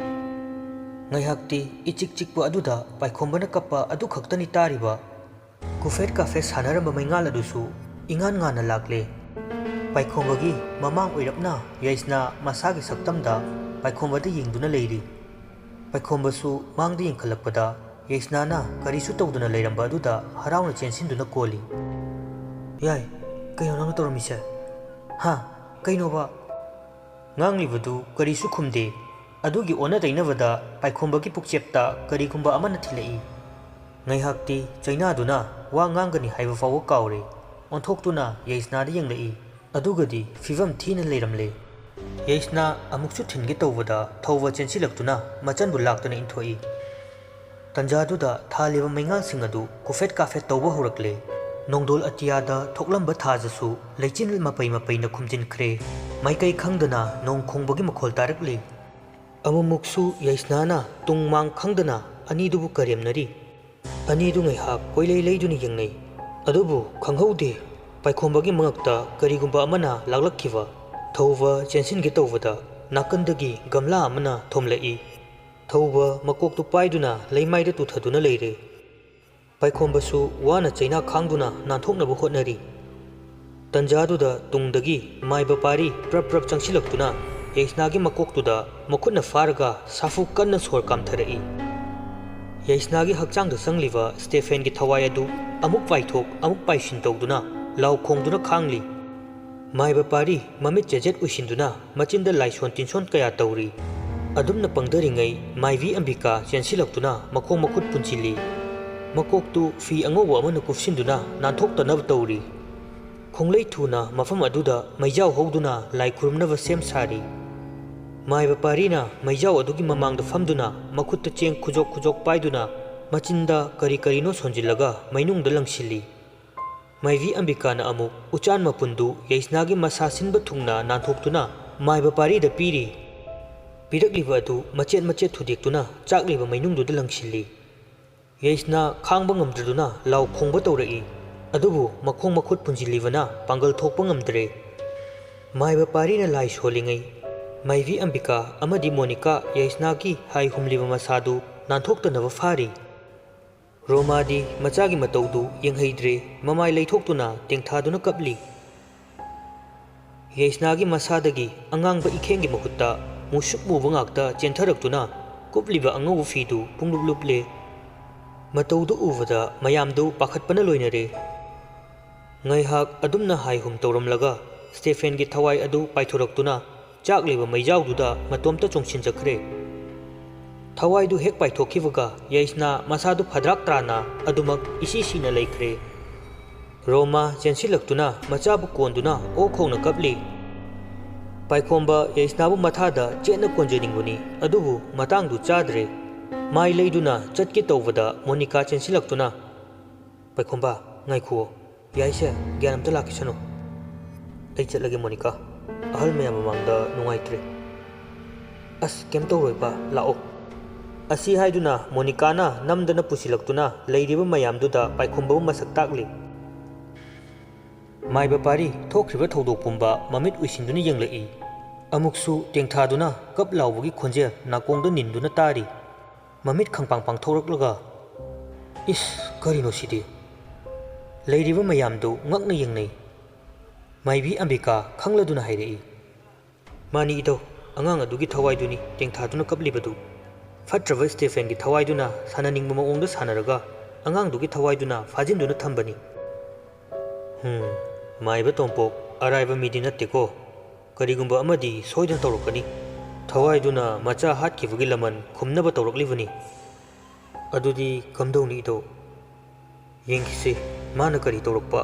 ꯉꯥꯏꯍꯥꯛꯇꯤ ꯏꯆꯤꯛ ꯆꯤꯛꯄ ꯑꯗꯨꯗ ꯄꯥꯏꯈꯣꯝꯕꯅ ꯀꯞꯄ ꯑꯗꯨ ꯈꯛꯇꯅꯤ ꯇꯥꯔꯤꯕ꯫ ꯀꯨꯐꯦꯠ ꯀꯥꯐꯦꯠ ꯁꯥꯟꯅꯔꯝꯕ ꯃꯩꯉꯥꯜ ꯑꯗꯨꯁꯨ ꯏꯉꯥꯟ ꯉꯥꯟꯅ ꯂꯥꯛꯂꯦ꯫ ꯄꯥꯏꯈꯣꯝꯕꯒꯤ ꯃꯃꯥꯡ ꯑꯣꯏꯔꯞꯅ ꯌꯩꯁꯅꯥ ꯃꯁꯥꯒꯤ ꯁꯛꯇꯝꯗ ꯄꯥꯏꯈꯣꯝꯕꯗ ꯌꯦꯡꯗꯨꯅ ꯂꯩꯔꯤ꯫ ꯄꯥꯏꯈꯣꯝꯕꯁꯨ ꯃꯥꯡꯗ ꯌꯦꯡꯈꯠꯂꯛꯄꯗ ꯌꯩꯁꯅꯥꯅ ꯀꯔꯤꯁꯨ ꯇꯧꯗꯅ ꯂꯩꯔꯝꯕ ꯑꯗꯨꯗ ꯍꯔꯥꯎꯅ ꯆꯦꯟꯁꯤꯟꯗꯨꯅ ꯀꯣꯜꯂꯤ꯫ "ꯌꯥꯏ, ꯀꯩꯅꯣ ꯅꯪꯅ ꯇꯧꯔꯝꯃꯤꯁꯦ?" "ꯍꯥ? ꯀꯩꯅꯣꯕ?" ꯉꯥꯡꯂꯤꯕꯗꯨ ꯀꯔꯤꯁꯨ ꯈꯨꯝꯗꯦ꯫ ꯑꯗꯨꯒꯤ ꯑꯣꯟꯅ ꯇꯩꯅꯕꯗ ꯄꯥꯏꯈꯣꯝꯕꯒꯤ ꯄꯨꯛꯆꯦꯞꯇ ꯀꯔꯤꯒꯨꯝꯕ ꯑꯃꯅ ꯊꯤꯜꯂꯛꯏ꯫ ꯉꯥꯏꯍꯥꯛꯇꯤ ꯆꯩꯅꯥꯗꯨꯅ ꯋꯥ ꯉꯥꯡꯒꯅꯤ ꯍꯥꯏꯕ ꯐꯥꯎꯕ ꯀꯥꯎꯔꯦ꯫ ꯑꯣꯟꯊꯣꯛꯇꯨꯅ ꯌꯩꯁꯅꯥꯗ ꯌꯦꯡꯂꯛꯏ꯫ ꯑꯗꯨꯒꯗꯤ ꯐꯤꯕꯝ ꯊꯤꯅ ꯂꯩꯔꯝꯂꯦ꯫ ꯌꯩꯁꯅꯥ ꯑꯃꯨꯛꯁꯨ ꯊꯤꯟꯒꯦ ꯇꯧꯕꯗ ꯊꯧꯕ ꯆꯦꯟꯁꯤꯜꯂꯛꯇꯨꯅ ꯃꯆꯟꯕꯨ ꯂꯥꯛꯇꯨꯅ ꯏꯟꯊꯣꯛꯏ꯫ ꯇꯟꯖꯥꯗꯨꯗ ꯊꯥꯜꯂꯤꯕ ꯃꯩꯉꯥꯜꯁꯤꯡ ꯑꯗꯨ ꯀꯨꯐꯦꯠ ꯀꯥꯐꯦꯠ ꯇꯧꯕ ꯍꯧꯔꯛꯂꯦ꯫ ꯅꯣꯡꯗꯣꯜ ꯑꯇꯤꯌꯥꯗ ꯊꯣꯛꯂꯝꯕ ꯊꯥꯖꯁꯨ ꯂꯩꯆꯤꯜ ꯃꯄꯩ ꯃꯄꯩꯅ ꯈꯨꯝꯖꯤꯟꯈ꯭ꯔꯦ꯫ ꯃꯥꯏꯀꯩ ꯈꯪꯗꯅ ꯅꯣꯡ ꯈꯣꯡꯕꯒꯤ ꯃꯈꯣꯜ ꯇꯥꯔꯛꯂꯤ꯫ ꯑꯃꯨꯛꯃꯨꯛꯁꯨ ꯌꯩꯁꯅꯥꯅ ꯇꯨꯡ ꯃꯥꯡ ꯈꯪꯗꯅ ꯑꯅꯤꯗꯨꯕꯨ ꯀꯔꯦꯝꯅꯔꯤ꯫ ꯑꯅꯤꯗꯨ ꯉꯥꯏꯍꯥꯛ ꯀꯣꯏꯂꯩ ꯂꯩꯗꯨꯅ ꯌꯦꯡꯅꯩ꯫ ꯑꯗꯨꯕꯨ ꯈꯪꯍꯧꯗꯦ, ꯄꯥꯏꯈꯣꯝꯕꯒꯤ ꯃꯉꯛꯇ ꯀꯔꯤꯒꯨꯝꯕ ꯑꯃꯅ ꯂꯥꯛꯂꯛꯈꯤꯕ꯫ ꯊꯧꯕ ꯆꯦꯟꯁꯤꯟꯒꯦ ꯇꯧꯕꯗ ꯅꯥꯀꯟꯗꯒꯤ ꯒꯝꯂꯥ ꯑꯃꯅ ꯊꯣꯝꯂꯛꯏ꯫ ꯊꯧꯕ ꯃꯀꯣꯛꯇꯨ ꯄꯥꯏꯗꯨꯅ ꯂꯩꯃꯥꯏꯗ ꯇꯨꯊꯗꯨꯅ ꯂꯩꯔꯦ꯫ ꯄꯥꯏꯈꯣꯝꯕꯁꯨ ꯋꯥꯅ ꯆꯩꯅꯥ ꯈꯥꯡꯗꯨꯅ ꯅꯥꯟꯊꯣꯛꯅꯕ ꯍꯣꯠꯅꯔꯤ꯫ ꯇꯟꯖꯥꯗꯨꯗ ꯇꯨꯡꯗꯒꯤ ꯃꯥꯏꯕ ꯄꯥꯔꯤ ꯄ꯭ꯔꯞ ꯄ꯭ꯔꯞ ꯆꯪꯁꯤꯜꯂꯛꯇꯨꯅ ꯌꯩꯁꯅꯥꯒꯤ ꯃꯀꯣꯛꯇꯨꯗ ꯃꯈꯨꯠꯅ ꯐꯥꯔꯒ ꯁꯥꯐꯨ ꯀꯟꯅ ꯁꯣꯔ ꯀꯥꯝꯊꯔꯛꯏ꯫ ꯌꯩꯁꯅꯥꯒꯤ ꯍꯛꯆꯥꯡꯗ ꯆꯪꯂꯤꯕ ꯁ꯭ꯇꯦꯐꯦꯟꯒꯤ ꯊꯋꯥꯏ ꯑꯗꯨ ꯑꯃꯨꯛ ꯄꯥꯏꯊꯣꯛ ꯑꯃꯨꯛ ꯄꯥꯏꯁꯤꯟ ꯇꯧꯗꯨꯅ ꯂꯥꯎ ꯈꯣꯡꯗꯨꯅ ꯈꯥꯡꯂꯤ꯫ ꯃꯥꯏꯕ ꯄꯥꯔꯤ ꯃꯃꯤꯠ ꯆꯦꯖꯦꯠ ꯎꯏꯁꯤꯟꯗꯨꯅ ꯃꯆꯤꯟꯗ ꯂꯥꯏꯁꯣꯟ ꯇꯤꯟꯁꯣꯟ ꯀꯌꯥ ꯇꯧꯔꯤ꯫ ꯑꯗꯨꯝꯅ ꯄꯪꯊꯔꯤꯉꯩ ꯃꯥꯏꯕꯤ ꯑꯝꯕꯤꯀꯥ ꯆꯦꯟꯁꯤꯜꯂꯛꯇꯨꯅ ꯃꯈꯣꯡ ꯃꯈꯨꯠ ꯄꯨꯟꯁꯤꯜꯂꯤ꯫ ꯃꯀꯣꯛꯇꯨ ꯐꯤ ꯑꯉꯧꯕ ꯑꯃꯅ ꯀꯨꯞꯁꯤꯟꯗꯨꯅ ꯅꯥꯟꯊꯣꯛꯇꯅꯕ ꯇꯧꯔꯤ꯫ ꯈꯣꯡꯂꯩ ꯊꯨꯅ ꯃꯐꯝ ꯑꯗꯨꯗ ꯃꯩꯖꯥꯎ ꯍꯧꯗꯨꯅ ꯂꯥꯏ ꯈꯨꯔꯨꯝꯅꯕ ꯁꯦꯝ ꯁꯥꯔꯤ꯫ ꯃꯥꯏꯕ ꯄꯥꯔꯤꯅ ꯃꯩꯖꯥꯎ ꯑꯗꯨꯒꯤ ꯃꯃꯥꯡꯗ ꯐꯝꯗꯨꯅ ꯃꯈꯨꯠꯇ ꯆꯦꯡ ꯈꯨꯖꯣꯛ ꯈꯨꯖꯣꯛ ꯄꯥꯏꯗꯨꯅ ꯃꯆꯤꯟꯗ ꯀꯔꯤ ꯀꯔꯤꯅꯣ ꯁꯣꯟꯖꯤꯜꯂꯒ ꯃꯩꯅꯨꯡꯗ ꯂꯪꯁꯤꯜꯂꯤ꯫ ꯃꯥꯏꯕꯤ ꯑꯝꯕꯤꯀꯥꯅ ꯑꯃꯨꯛ ꯎꯆꯥꯟ ꯃꯄꯨꯟꯗꯨ ꯌꯩꯁꯅꯥꯒꯤ ꯃꯁꯥ ꯁꯤꯟꯕ ꯊꯨꯡꯅ ꯅꯥꯟꯊꯣꯛꯇꯨꯅ ꯃꯥꯏꯕ ꯄꯥꯔꯤꯗ ꯄꯤꯔꯤ꯫ ꯄꯤꯔꯛꯂꯤꯕ ꯑꯗꯨ ꯃꯆꯦꯠ ꯃꯆꯦꯠ ꯊꯨꯗꯦꯛꯇꯨꯅ ꯆꯥꯛꯂꯤꯕ ꯃꯩꯅꯨꯡꯗꯨꯗ ꯂꯪꯁꯤꯜꯂꯤ꯫ ꯌꯩꯁꯅꯥ ꯈꯥꯡꯕ ꯉꯝꯗ꯭ꯔꯗꯨꯅ ꯂꯥꯎ ꯈꯣꯡꯕ ꯇꯧꯔꯛꯏ꯫ ꯑꯗꯨꯕꯨ ꯃꯈꯣꯡ ꯃꯈꯨꯠ ꯄꯨꯟꯁꯤꯜꯂꯤꯕꯅ ꯄꯥꯡꯒꯜ ꯊꯣꯛꯄ ꯉꯝꯗ꯭ꯔꯦ꯫ ꯃꯥꯏꯕ ꯄꯥꯔꯤꯅ ꯂꯥꯏ ꯁꯣꯜꯂꯤꯉꯩ ꯃꯥꯏꯕꯤ ꯑꯝꯕꯤꯀꯥ ꯑꯃꯗꯤ ꯃꯣꯅꯤꯀꯥ ꯌꯩꯁꯅꯥꯒꯤ ꯍꯥꯏ ꯍꯨꯝꯂꯤꯕ ꯃꯁꯥꯗꯨ ꯅꯥꯟꯊꯣꯛꯇꯅꯕ ꯐꯥꯔꯤ꯫ ꯔꯣꯃꯥꯗꯤ ꯃꯆꯥꯒꯤ ꯃꯇꯧꯗꯨ ꯌꯦꯡꯍꯩꯗ꯭ꯔꯦ, ꯃꯃꯥꯏ ꯂꯩꯊꯣꯛꯇꯨꯅ ꯇꯦꯡꯊꯥꯗꯨꯅ ꯀꯞꯂꯤ꯫ ꯌꯩꯁꯅꯥꯒꯤ ꯃꯁꯥꯗꯒꯤ ꯑꯉꯥꯡꯕ ꯏꯈꯦꯡꯒꯤ ꯃꯍꯨꯠꯇ ꯃꯨꯁꯨꯛ ꯃꯨꯕ ꯉꯥꯛꯇ ꯆꯦꯟꯊꯔꯛꯇꯨꯅ ꯀꯨꯞꯂꯤꯕ ꯑꯉꯧꯕ ꯐꯤꯗꯨ ꯄꯨꯡꯂꯨꯞ ꯂꯨꯞꯂꯦ꯫ ꯃꯇꯧꯗꯨ ꯎꯕꯗ ꯃꯌꯥꯝꯗꯨ ꯄꯥꯈꯠꯄꯅ ꯂꯣꯏꯅꯔꯦ꯫ ꯉꯥꯏꯍꯥꯛ ꯑꯗꯨꯝꯅ ꯍꯥꯏꯍꯨꯝ ꯇꯧꯔꯝꯂꯒ ꯁ꯭ꯇꯦꯐꯦꯟꯒꯤ ꯊꯋꯥꯏ ꯑꯗꯨ ꯄꯥꯏꯊꯣꯔꯛꯇꯨꯅ ꯆꯥꯛꯂꯤꯕ ꯃꯩꯖꯥꯎꯗꯨꯗ ꯃꯇꯣꯝꯇ ꯆꯣꯡꯁꯤꯟꯖꯈ꯭ꯔꯦ꯫ ꯊꯋꯥꯏꯗꯨ ꯍꯦꯛ ꯄꯥꯏꯊꯣꯛꯈꯤꯕꯒ ꯌꯩꯁꯅꯥ ꯃꯁꯥꯗꯨ ꯐꯗ꯭ꯔꯥꯛ ꯇ꯭ꯔꯥꯅ ꯑꯗꯨꯃꯛ ꯏꯁꯤ ꯁꯤꯅ ꯂꯩꯈ꯭ꯔꯦ꯫ ꯔꯣꯃꯥ ꯆꯦꯟꯁꯤꯜꯂꯛꯇꯨꯅ ꯃꯆꯥꯕꯨ ꯀꯣꯟꯗꯨꯅ ꯑꯣꯛ ꯈꯣꯡꯅ ꯀꯞꯂꯤ꯫ ꯄꯥꯏꯈꯣꯝꯕ ꯌꯩꯁꯅꯥꯕꯨ ꯃꯊꯥꯗ ꯆꯦꯠꯅ ꯀꯣꯟꯖꯅꯤꯡꯕꯅꯤ, ꯑꯗꯨꯕꯨ ꯃꯇꯥꯡꯗꯨ ꯆꯥꯗ꯭ꯔꯦ꯫ ꯃꯥꯏ ꯂꯩꯗꯨꯅ ꯆꯠꯀꯦ ꯇꯧꯕꯗ ꯃꯣꯅꯤꯀꯥ ꯆꯦꯟꯁꯤꯜꯂꯛꯇꯨꯅ, "ꯄꯥꯏꯈꯣꯝꯕ, ꯉꯥꯏꯈꯨꯑꯣ꯫ ꯌꯥꯏꯁꯦ, ꯒ꯭ꯌꯥꯟ ꯑꯝꯇ ꯂꯥꯛꯈꯤꯁꯅꯨ꯫ ꯑꯩ ꯆꯠꯂꯒꯦ ꯃꯣꯅꯤꯀꯥ꯫ ꯑꯍꯜ ꯃꯌꯥꯝ ꯃꯃꯥꯡꯗ ꯅꯨꯡꯉꯥꯏꯇ꯭ꯔꯦ꯫" "ꯑꯁ, ꯀꯩꯝ ꯇꯧꯔꯣꯏ ꯄꯥ, ꯂꯥꯛꯑꯣ꯫" ꯑꯁꯤ ꯍꯥꯏꯗꯨꯅ ꯃꯣꯅꯤꯀꯥꯅ ꯅꯝꯗꯅ ꯄꯨꯁꯤꯜꯂꯛꯇꯨꯅ ꯂꯩꯔꯤꯕ ꯃꯌꯥꯝꯗꯨꯗ ꯄꯥꯏꯈꯣꯝꯕꯕꯨ ꯃꯁꯛ ꯇꯥꯛꯂꯤ꯫ ꯃꯥꯏꯕ ꯄꯥꯔꯤ ꯊꯣꯛꯈ꯭ꯔꯤꯕ ꯊꯧꯗꯣꯛ ꯄꯨꯝꯕ ꯃꯃꯤꯠ ꯎꯏꯁꯤꯟꯗꯨꯅ ꯌꯦꯡꯂꯛꯏ꯫ ꯑꯃꯨꯛꯁꯨ ꯇꯦꯡꯊꯥꯗꯨꯅ ꯀꯞ ꯂꯥꯎꯕꯒꯤ ꯈꯣꯟꯖꯦꯜ ꯅꯥꯀꯣꯡꯗ ꯅꯤꯟꯗꯨꯅ ꯇꯥꯔꯤ꯫ ꯃꯃꯤꯠ ꯈꯪꯄꯥꯡ ꯄꯥꯡꯊꯣꯔꯛꯂꯒ, "ꯏꯁ, ꯀꯔꯤꯅꯣ ꯁꯤꯗꯤ?" ꯂꯩꯔꯤꯕ ꯃꯌꯥꯝꯗꯨ ꯉꯛꯅ ꯌꯦꯡꯅꯩ꯫ ꯃꯥꯏꯕꯤ ꯑꯝꯕꯤꯀꯥ ꯈꯪꯂꯗꯨꯅ ꯍꯥꯏꯔꯛꯏ, "ꯃꯥꯅꯤ ꯏꯙꯧ, ꯑꯉꯥꯡ ꯑꯗꯨꯒꯤ ꯊꯋꯥꯏꯗꯨꯅꯤ ꯇꯦꯡꯊꯥꯗꯨꯅ ꯀꯞꯂꯤꯕꯗꯨ꯫ ꯐꯠꯇ꯭ꯔꯕ ꯁ꯭ꯇꯦꯐꯦꯟꯒꯤ ꯊꯋꯥꯏꯗꯨꯅ ꯁꯥꯟꯅꯅꯤꯡꯕ ꯃꯑꯣꯡꯗ ꯁꯥꯟꯅꯔꯒ ꯑꯉꯥꯡꯗꯨꯒꯤ ꯊꯋꯥꯏꯗꯨꯅ ꯐꯥꯖꯤꯟꯗꯨꯅ ꯊꯝꯕꯅꯤ꯫" "ꯍꯨꯝ, ꯃꯥꯏꯕ ꯇꯣꯝꯄꯣꯛ ꯑꯔꯥꯏꯕ ꯃꯤꯗꯤ ꯅꯠꯇꯦꯀꯣ꯫ ꯀꯔꯤꯒꯨꯝꯕ ꯑꯃꯗꯤ ꯁꯣꯏꯗꯅ ꯇꯧꯔꯛꯀꯅꯤ꯫ ꯊꯋꯥꯏꯗꯨꯅ ꯃꯆꯥ ꯍꯥꯠꯈꯤꯕꯒꯤ ꯂꯃꯟ ꯈꯨꯝꯅꯕ ꯇꯧꯔꯛꯂꯤꯕꯅꯤ꯫ ꯑꯗꯨꯗꯤ ꯀꯝꯗꯧꯅꯤ ꯏꯙꯧ? ꯌꯦꯡꯈꯤꯁꯤ, ꯃꯥꯅ ꯀꯔꯤ ꯇꯧꯔꯛꯄ꯫"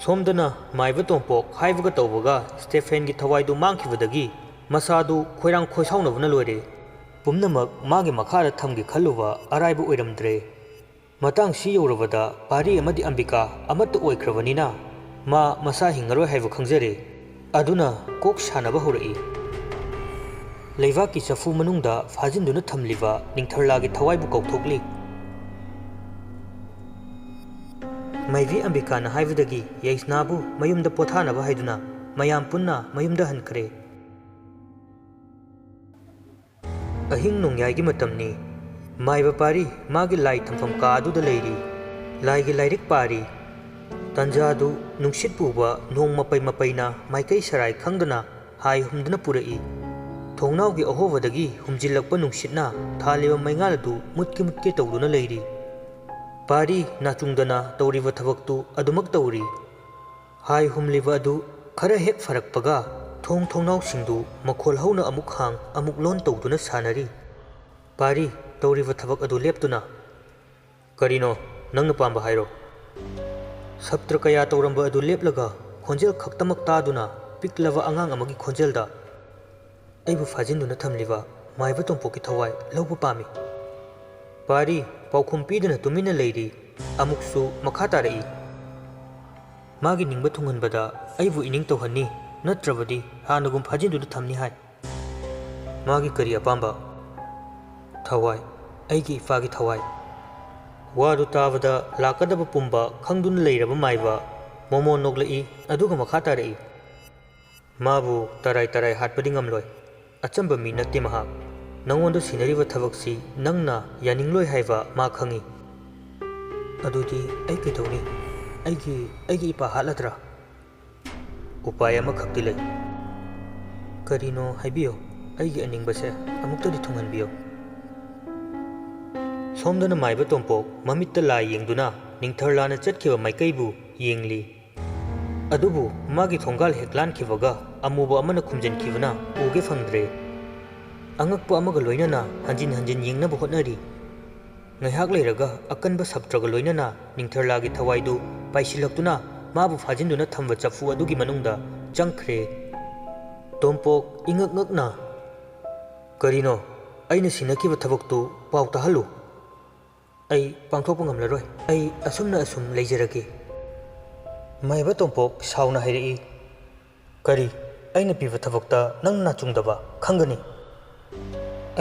ꯁꯣꯝꯗꯅ ꯃꯥꯏꯕ ꯇꯣꯝꯄꯣꯛ ꯍꯥꯏꯕꯒ ꯇꯧꯕꯒ ꯁ꯭ꯇꯦꯐꯦꯟꯒꯤ ꯊꯋꯥꯏꯗꯨ ꯃꯥꯡꯈꯤꯕꯗꯒꯤ ꯃꯁꯥꯗꯨ ꯈꯣꯏꯔꯥꯡ ꯈꯣꯏꯁꯥꯎꯅꯕꯅ ꯂꯣꯏꯔꯦ꯫ ꯄꯨꯝꯅꯃꯛ ꯃꯥꯒꯤ ꯃꯈꯥꯗ ꯊꯝꯒꯦ ꯈꯜꯂꯨꯕ ꯑꯔꯥꯏꯕ ꯑꯣꯏꯔꯝꯗ꯭ꯔꯦ꯫ ꯃꯇꯥꯡꯁꯤ ꯌꯧꯔꯕꯗ ꯄꯥꯔꯤ ꯑꯃꯗꯤ ꯑꯝꯕꯤꯀꯥ ꯑꯃꯠꯇ ꯑꯣꯏꯈ꯭ꯔꯕꯅꯤꯅ ꯃꯥ ꯃꯁꯥ ꯍꯤꯡꯉꯔꯣꯏ ꯍꯥꯏꯕ ꯈꯪꯖꯔꯦ꯫ ꯑꯗꯨꯅ ꯀꯣꯛ ꯁꯥꯟꯅꯕ ꯍꯧꯔꯛꯏ꯫ ꯂꯩꯕꯥꯛꯀꯤ ꯆꯐꯨ ꯃꯅꯨꯡꯗ ꯐꯥꯖꯤꯟꯗꯨꯅ ꯊꯝꯂꯤꯕ ꯅꯤꯡꯊꯔꯂꯥꯒꯤ ꯊꯋꯥꯏꯕꯨ ꯀꯧꯊꯣꯛꯂꯤ꯫ ꯃꯥꯏꯕꯤ ꯑꯝꯕꯤꯀꯥꯅ ꯍꯥꯏꯕꯗꯒꯤ ꯌꯩꯁꯅꯥꯕꯨ ꯃꯌꯨꯝꯗ ꯄꯣꯊꯥꯅꯕ ꯍꯥꯏꯗꯨꯅ ꯃꯌꯥꯝ ꯄꯨꯟꯅ ꯃꯌꯨꯝꯗ ꯍꯟꯈ꯭ꯔꯦ꯫ ꯑꯍꯤꯡ ꯅꯣꯡꯌꯥꯏꯒꯤ ꯃꯇꯝꯅꯤ꯫ ꯃꯥꯏꯕ ꯄꯥꯔꯤ ꯃꯥꯒꯤ ꯂꯥꯏ ꯊꯝꯐꯝ ꯀꯥ ꯑꯗꯨꯗ ꯂꯩꯔꯤ꯫ ꯂꯥꯏꯒꯤ ꯂꯥꯏꯔꯤꯛ ꯄꯥꯔꯤ꯫ ꯇꯟꯖꯥꯗꯨ ꯅꯨꯡꯁꯤꯠ ꯄꯨꯕ ꯅꯣꯡ ꯃꯄꯩ ꯃꯄꯩꯅ ꯃꯥꯏꯀꯩ ꯁꯔꯥꯏ ꯈꯪꯗꯅ ꯍꯥꯏ ꯍꯨꯝꯗꯨꯅ ꯄꯨꯔꯛꯏ꯫ ꯊꯣꯡꯅꯥꯎꯒꯤ ꯑꯍꯣꯕꯗꯒꯤ ꯍꯨꯝꯖꯤꯜꯂꯛꯄ ꯅꯨꯡꯁꯤꯠꯅ ꯊꯥꯜꯂꯤꯕ ꯃꯩꯉꯥꯜ ꯑꯗꯨ ꯃꯨꯠꯀꯦ ꯃꯨꯠꯀꯦ ꯇꯧꯗꯨꯅ ꯂꯩꯔꯤ꯫ ꯄꯥꯔꯤ ꯅꯥꯆꯨꯡꯗꯅ ꯇꯧꯔꯤꯕ ꯊꯕꯛꯇꯨ ꯑꯗꯨꯃꯛ ꯇꯧꯔꯤ꯫ ꯍꯥꯏ ꯍꯨꯝꯂꯤꯕ ꯑꯗꯨ ꯈꯔ ꯍꯦꯛ ꯐꯔꯛꯄꯒ, ꯊꯣꯡ ꯊꯣꯡꯅꯥꯎꯁꯤꯡꯗꯨ ꯃꯈꯣꯜ ꯍꯧꯅ ꯑꯃꯨꯛ ꯍꯥꯡ ꯑꯃꯨꯛ ꯂꯣꯟ ꯇꯧꯗꯨꯅ ꯁꯥꯟꯅꯔꯤ꯫ ꯄꯥꯔꯤ, ꯇꯧꯔꯤꯕ ꯊꯕꯛ ꯑꯗꯨ ꯂꯦꯞꯇꯨꯅ, "ꯀꯔꯤꯅꯣ ꯅꯪꯅ ꯄꯥꯝꯕ ꯍꯥꯏꯔꯣ?" ꯁꯞꯇ꯭ꯔ ꯀꯌꯥ ꯇꯧꯔꯝꯕ ꯑꯗꯨ ꯂꯦꯞꯂꯒ, ꯈꯣꯟꯖꯦꯜ ꯈꯛꯇꯃꯛ ꯇꯥꯗꯨꯅ, ꯄꯤꯛꯂꯕ ꯑꯉꯥꯡ ꯑꯃꯒꯤ ꯈꯣꯟꯖꯦꯜꯗ, "ꯑꯩꯕꯨ ꯐꯥꯖꯤꯟꯗꯨꯅ ꯊꯝꯂꯤꯕ ꯃꯥꯏꯕ ꯇꯣꯝꯄꯣꯛꯀꯤ ꯊꯋꯥꯏ ꯂꯧꯕ ꯄꯥꯝꯃꯤ꯫" ꯄꯥꯔꯤ ꯄꯥꯎꯈꯨꯝ ꯄꯤꯗꯨꯅ ꯇꯨꯃꯤꯟꯅ ꯂꯩꯔꯤ꯫ ꯑꯃꯨꯛꯁꯨ ꯃꯈꯥ ꯇꯥꯔꯛꯏ, "ꯃꯥꯒꯤ ꯅꯤꯡꯕ ꯊꯨꯡꯍꯟꯕꯗ ꯑꯩꯕꯨ ꯏꯅꯤꯡ ꯇꯧꯍꯟꯅꯤ, ꯅꯠꯇ꯭ꯔꯕꯗꯤ ꯍꯥꯟꯅꯒꯨꯝ ꯐꯥꯖꯤꯟꯗꯨꯅ ꯊꯝꯅꯤ ꯍꯥꯏ꯫" "ꯃꯥꯒꯤ ꯀꯔꯤ ꯑꯄꯥꯝꯕ?" "ꯊꯋꯥꯏ, ꯑꯩꯒꯤ ꯏꯄꯥꯒꯤ ꯊꯋꯥꯏ꯫" ꯋꯥꯗꯨ ꯇꯥꯕꯗ ꯂꯥꯛꯀꯗꯕ ꯄꯨꯝꯕ ꯈꯪꯗꯨꯅ ꯂꯩꯔꯕ ꯃꯥꯏꯕ ꯃꯣꯃꯣꯟ ꯅꯣꯛꯂꯛꯏ, ꯑꯗꯨꯒ ꯃꯈꯥ ꯇꯥꯔꯛꯏ, "ꯃꯥꯕꯨ ꯇꯔꯥꯏ ꯇꯔꯥꯏ ꯍꯥꯠꯄꯗꯤ ꯉꯝꯂꯣꯏ꯫ ꯑꯆꯝꯕ ꯃꯤ ꯅꯠꯇꯦ ꯃꯍꯥꯛ꯫ ꯅꯪꯉꯣꯟꯗ ꯁꯤꯟꯅꯔꯤꯕ ꯊꯕꯛꯁꯤ ꯅꯪꯅ ꯌꯥꯅꯤꯡꯂꯣꯏ ꯍꯥꯏꯕ ꯃꯥ ꯈꯪꯏ꯫" "ꯑꯗꯨꯗꯤ ꯑꯩ ꯀꯩꯗꯧꯅꯤ? ꯑꯩꯒꯤ, ꯑꯩꯒꯤ ꯏꯄꯥ ꯍꯥꯠꯂꯗ꯭ꯔꯥ?" "ꯎꯄꯥꯏ ꯑꯃꯈꯛꯇꯤ ꯂꯩ꯫" "ꯀꯔꯤꯅꯣ ꯍꯥꯏꯕꯤꯌꯨ, ꯑꯩꯒꯤ ꯑꯅꯤꯡꯕꯁꯦ ꯑꯃꯨꯛꯇꯗꯤ ꯊꯨꯡꯍꯟꯕꯤꯌꯨ꯫" ꯁꯣꯝꯗꯅ ꯃꯥꯏꯕ ꯇꯣꯝꯄꯣꯛ ꯃꯃꯤꯠꯇ ꯂꯥꯏ ꯌꯦꯡꯗꯨꯅ ꯅꯤꯡꯊꯔꯂꯥꯅ ꯆꯠꯈꯤꯕ ꯃꯥꯏꯀꯩꯕꯨ ꯌꯦꯡꯂꯤ꯫ ꯑꯗꯨꯕꯨ ꯃꯥꯒꯤ ꯊꯣꯡꯒꯥꯜ ꯍꯦꯛ ꯂꯥꯟꯈꯤꯕꯒ ꯑꯃꯨꯕ ꯑꯃꯅ ꯈꯨꯝꯖꯤꯟꯈꯤꯕꯅ ꯎꯒꯦ ꯐꯪꯗ꯭ꯔꯦ꯫ ꯑꯉꯛꯄ ꯑꯃꯒ ꯂꯣꯏꯅꯅ ꯍꯟꯖꯤꯟ ꯍꯟꯖꯤꯟ ꯌꯦꯡꯅꯕ ꯍꯣꯠꯅꯔꯤ꯫ ꯉꯥꯏꯍꯥꯛ ꯂꯩꯔꯒ ꯑꯀꯟꯕ ꯁꯞꯇ꯭ꯔꯒ ꯂꯣꯏꯅꯅ ꯅꯤꯡꯊꯔꯂꯥꯒꯤ ꯊꯋꯥꯏꯗꯨ ꯄꯥꯏꯁꯤꯜꯂꯛꯇꯨꯅ ꯃꯥꯕꯨ ꯐꯥꯖꯤꯟꯗꯨꯅ ꯊꯝꯕ ꯆꯐꯨ ꯑꯗꯨꯒꯤ ꯃꯅꯨꯡꯗ ꯆꯪꯈ꯭ꯔꯦ꯫ ꯇꯣꯝꯄꯣꯛ ꯏꯉꯛ ꯉꯛꯅ, "ꯀꯔꯤꯅꯣ? ꯑꯩꯅ ꯁꯤꯟꯅꯈꯤꯕ ꯊꯕꯛꯇꯨ ꯄꯥꯎ ꯇꯥꯍꯜꯂꯨ꯫ ꯑꯩ ꯄꯥꯡꯊꯣꯛꯄ ꯉꯝꯂꯔꯣꯏ꯫ ꯑꯩ ꯑꯁꯨꯝꯅ ꯑꯁꯨꯝ ꯂꯩꯖꯔꯒꯦ꯫" ꯃꯥꯏꯕ ꯇꯣꯝꯄꯣꯛ ꯁꯥꯎꯅ ꯍꯥꯏꯔꯛꯏ, "ꯀꯔꯤ? ꯑꯩꯅ ꯄꯤꯕ ꯊꯕꯛꯇ ꯅꯪ ꯅꯥꯆꯨꯡꯗꯕ ꯈꯪꯒꯅꯤ꯫"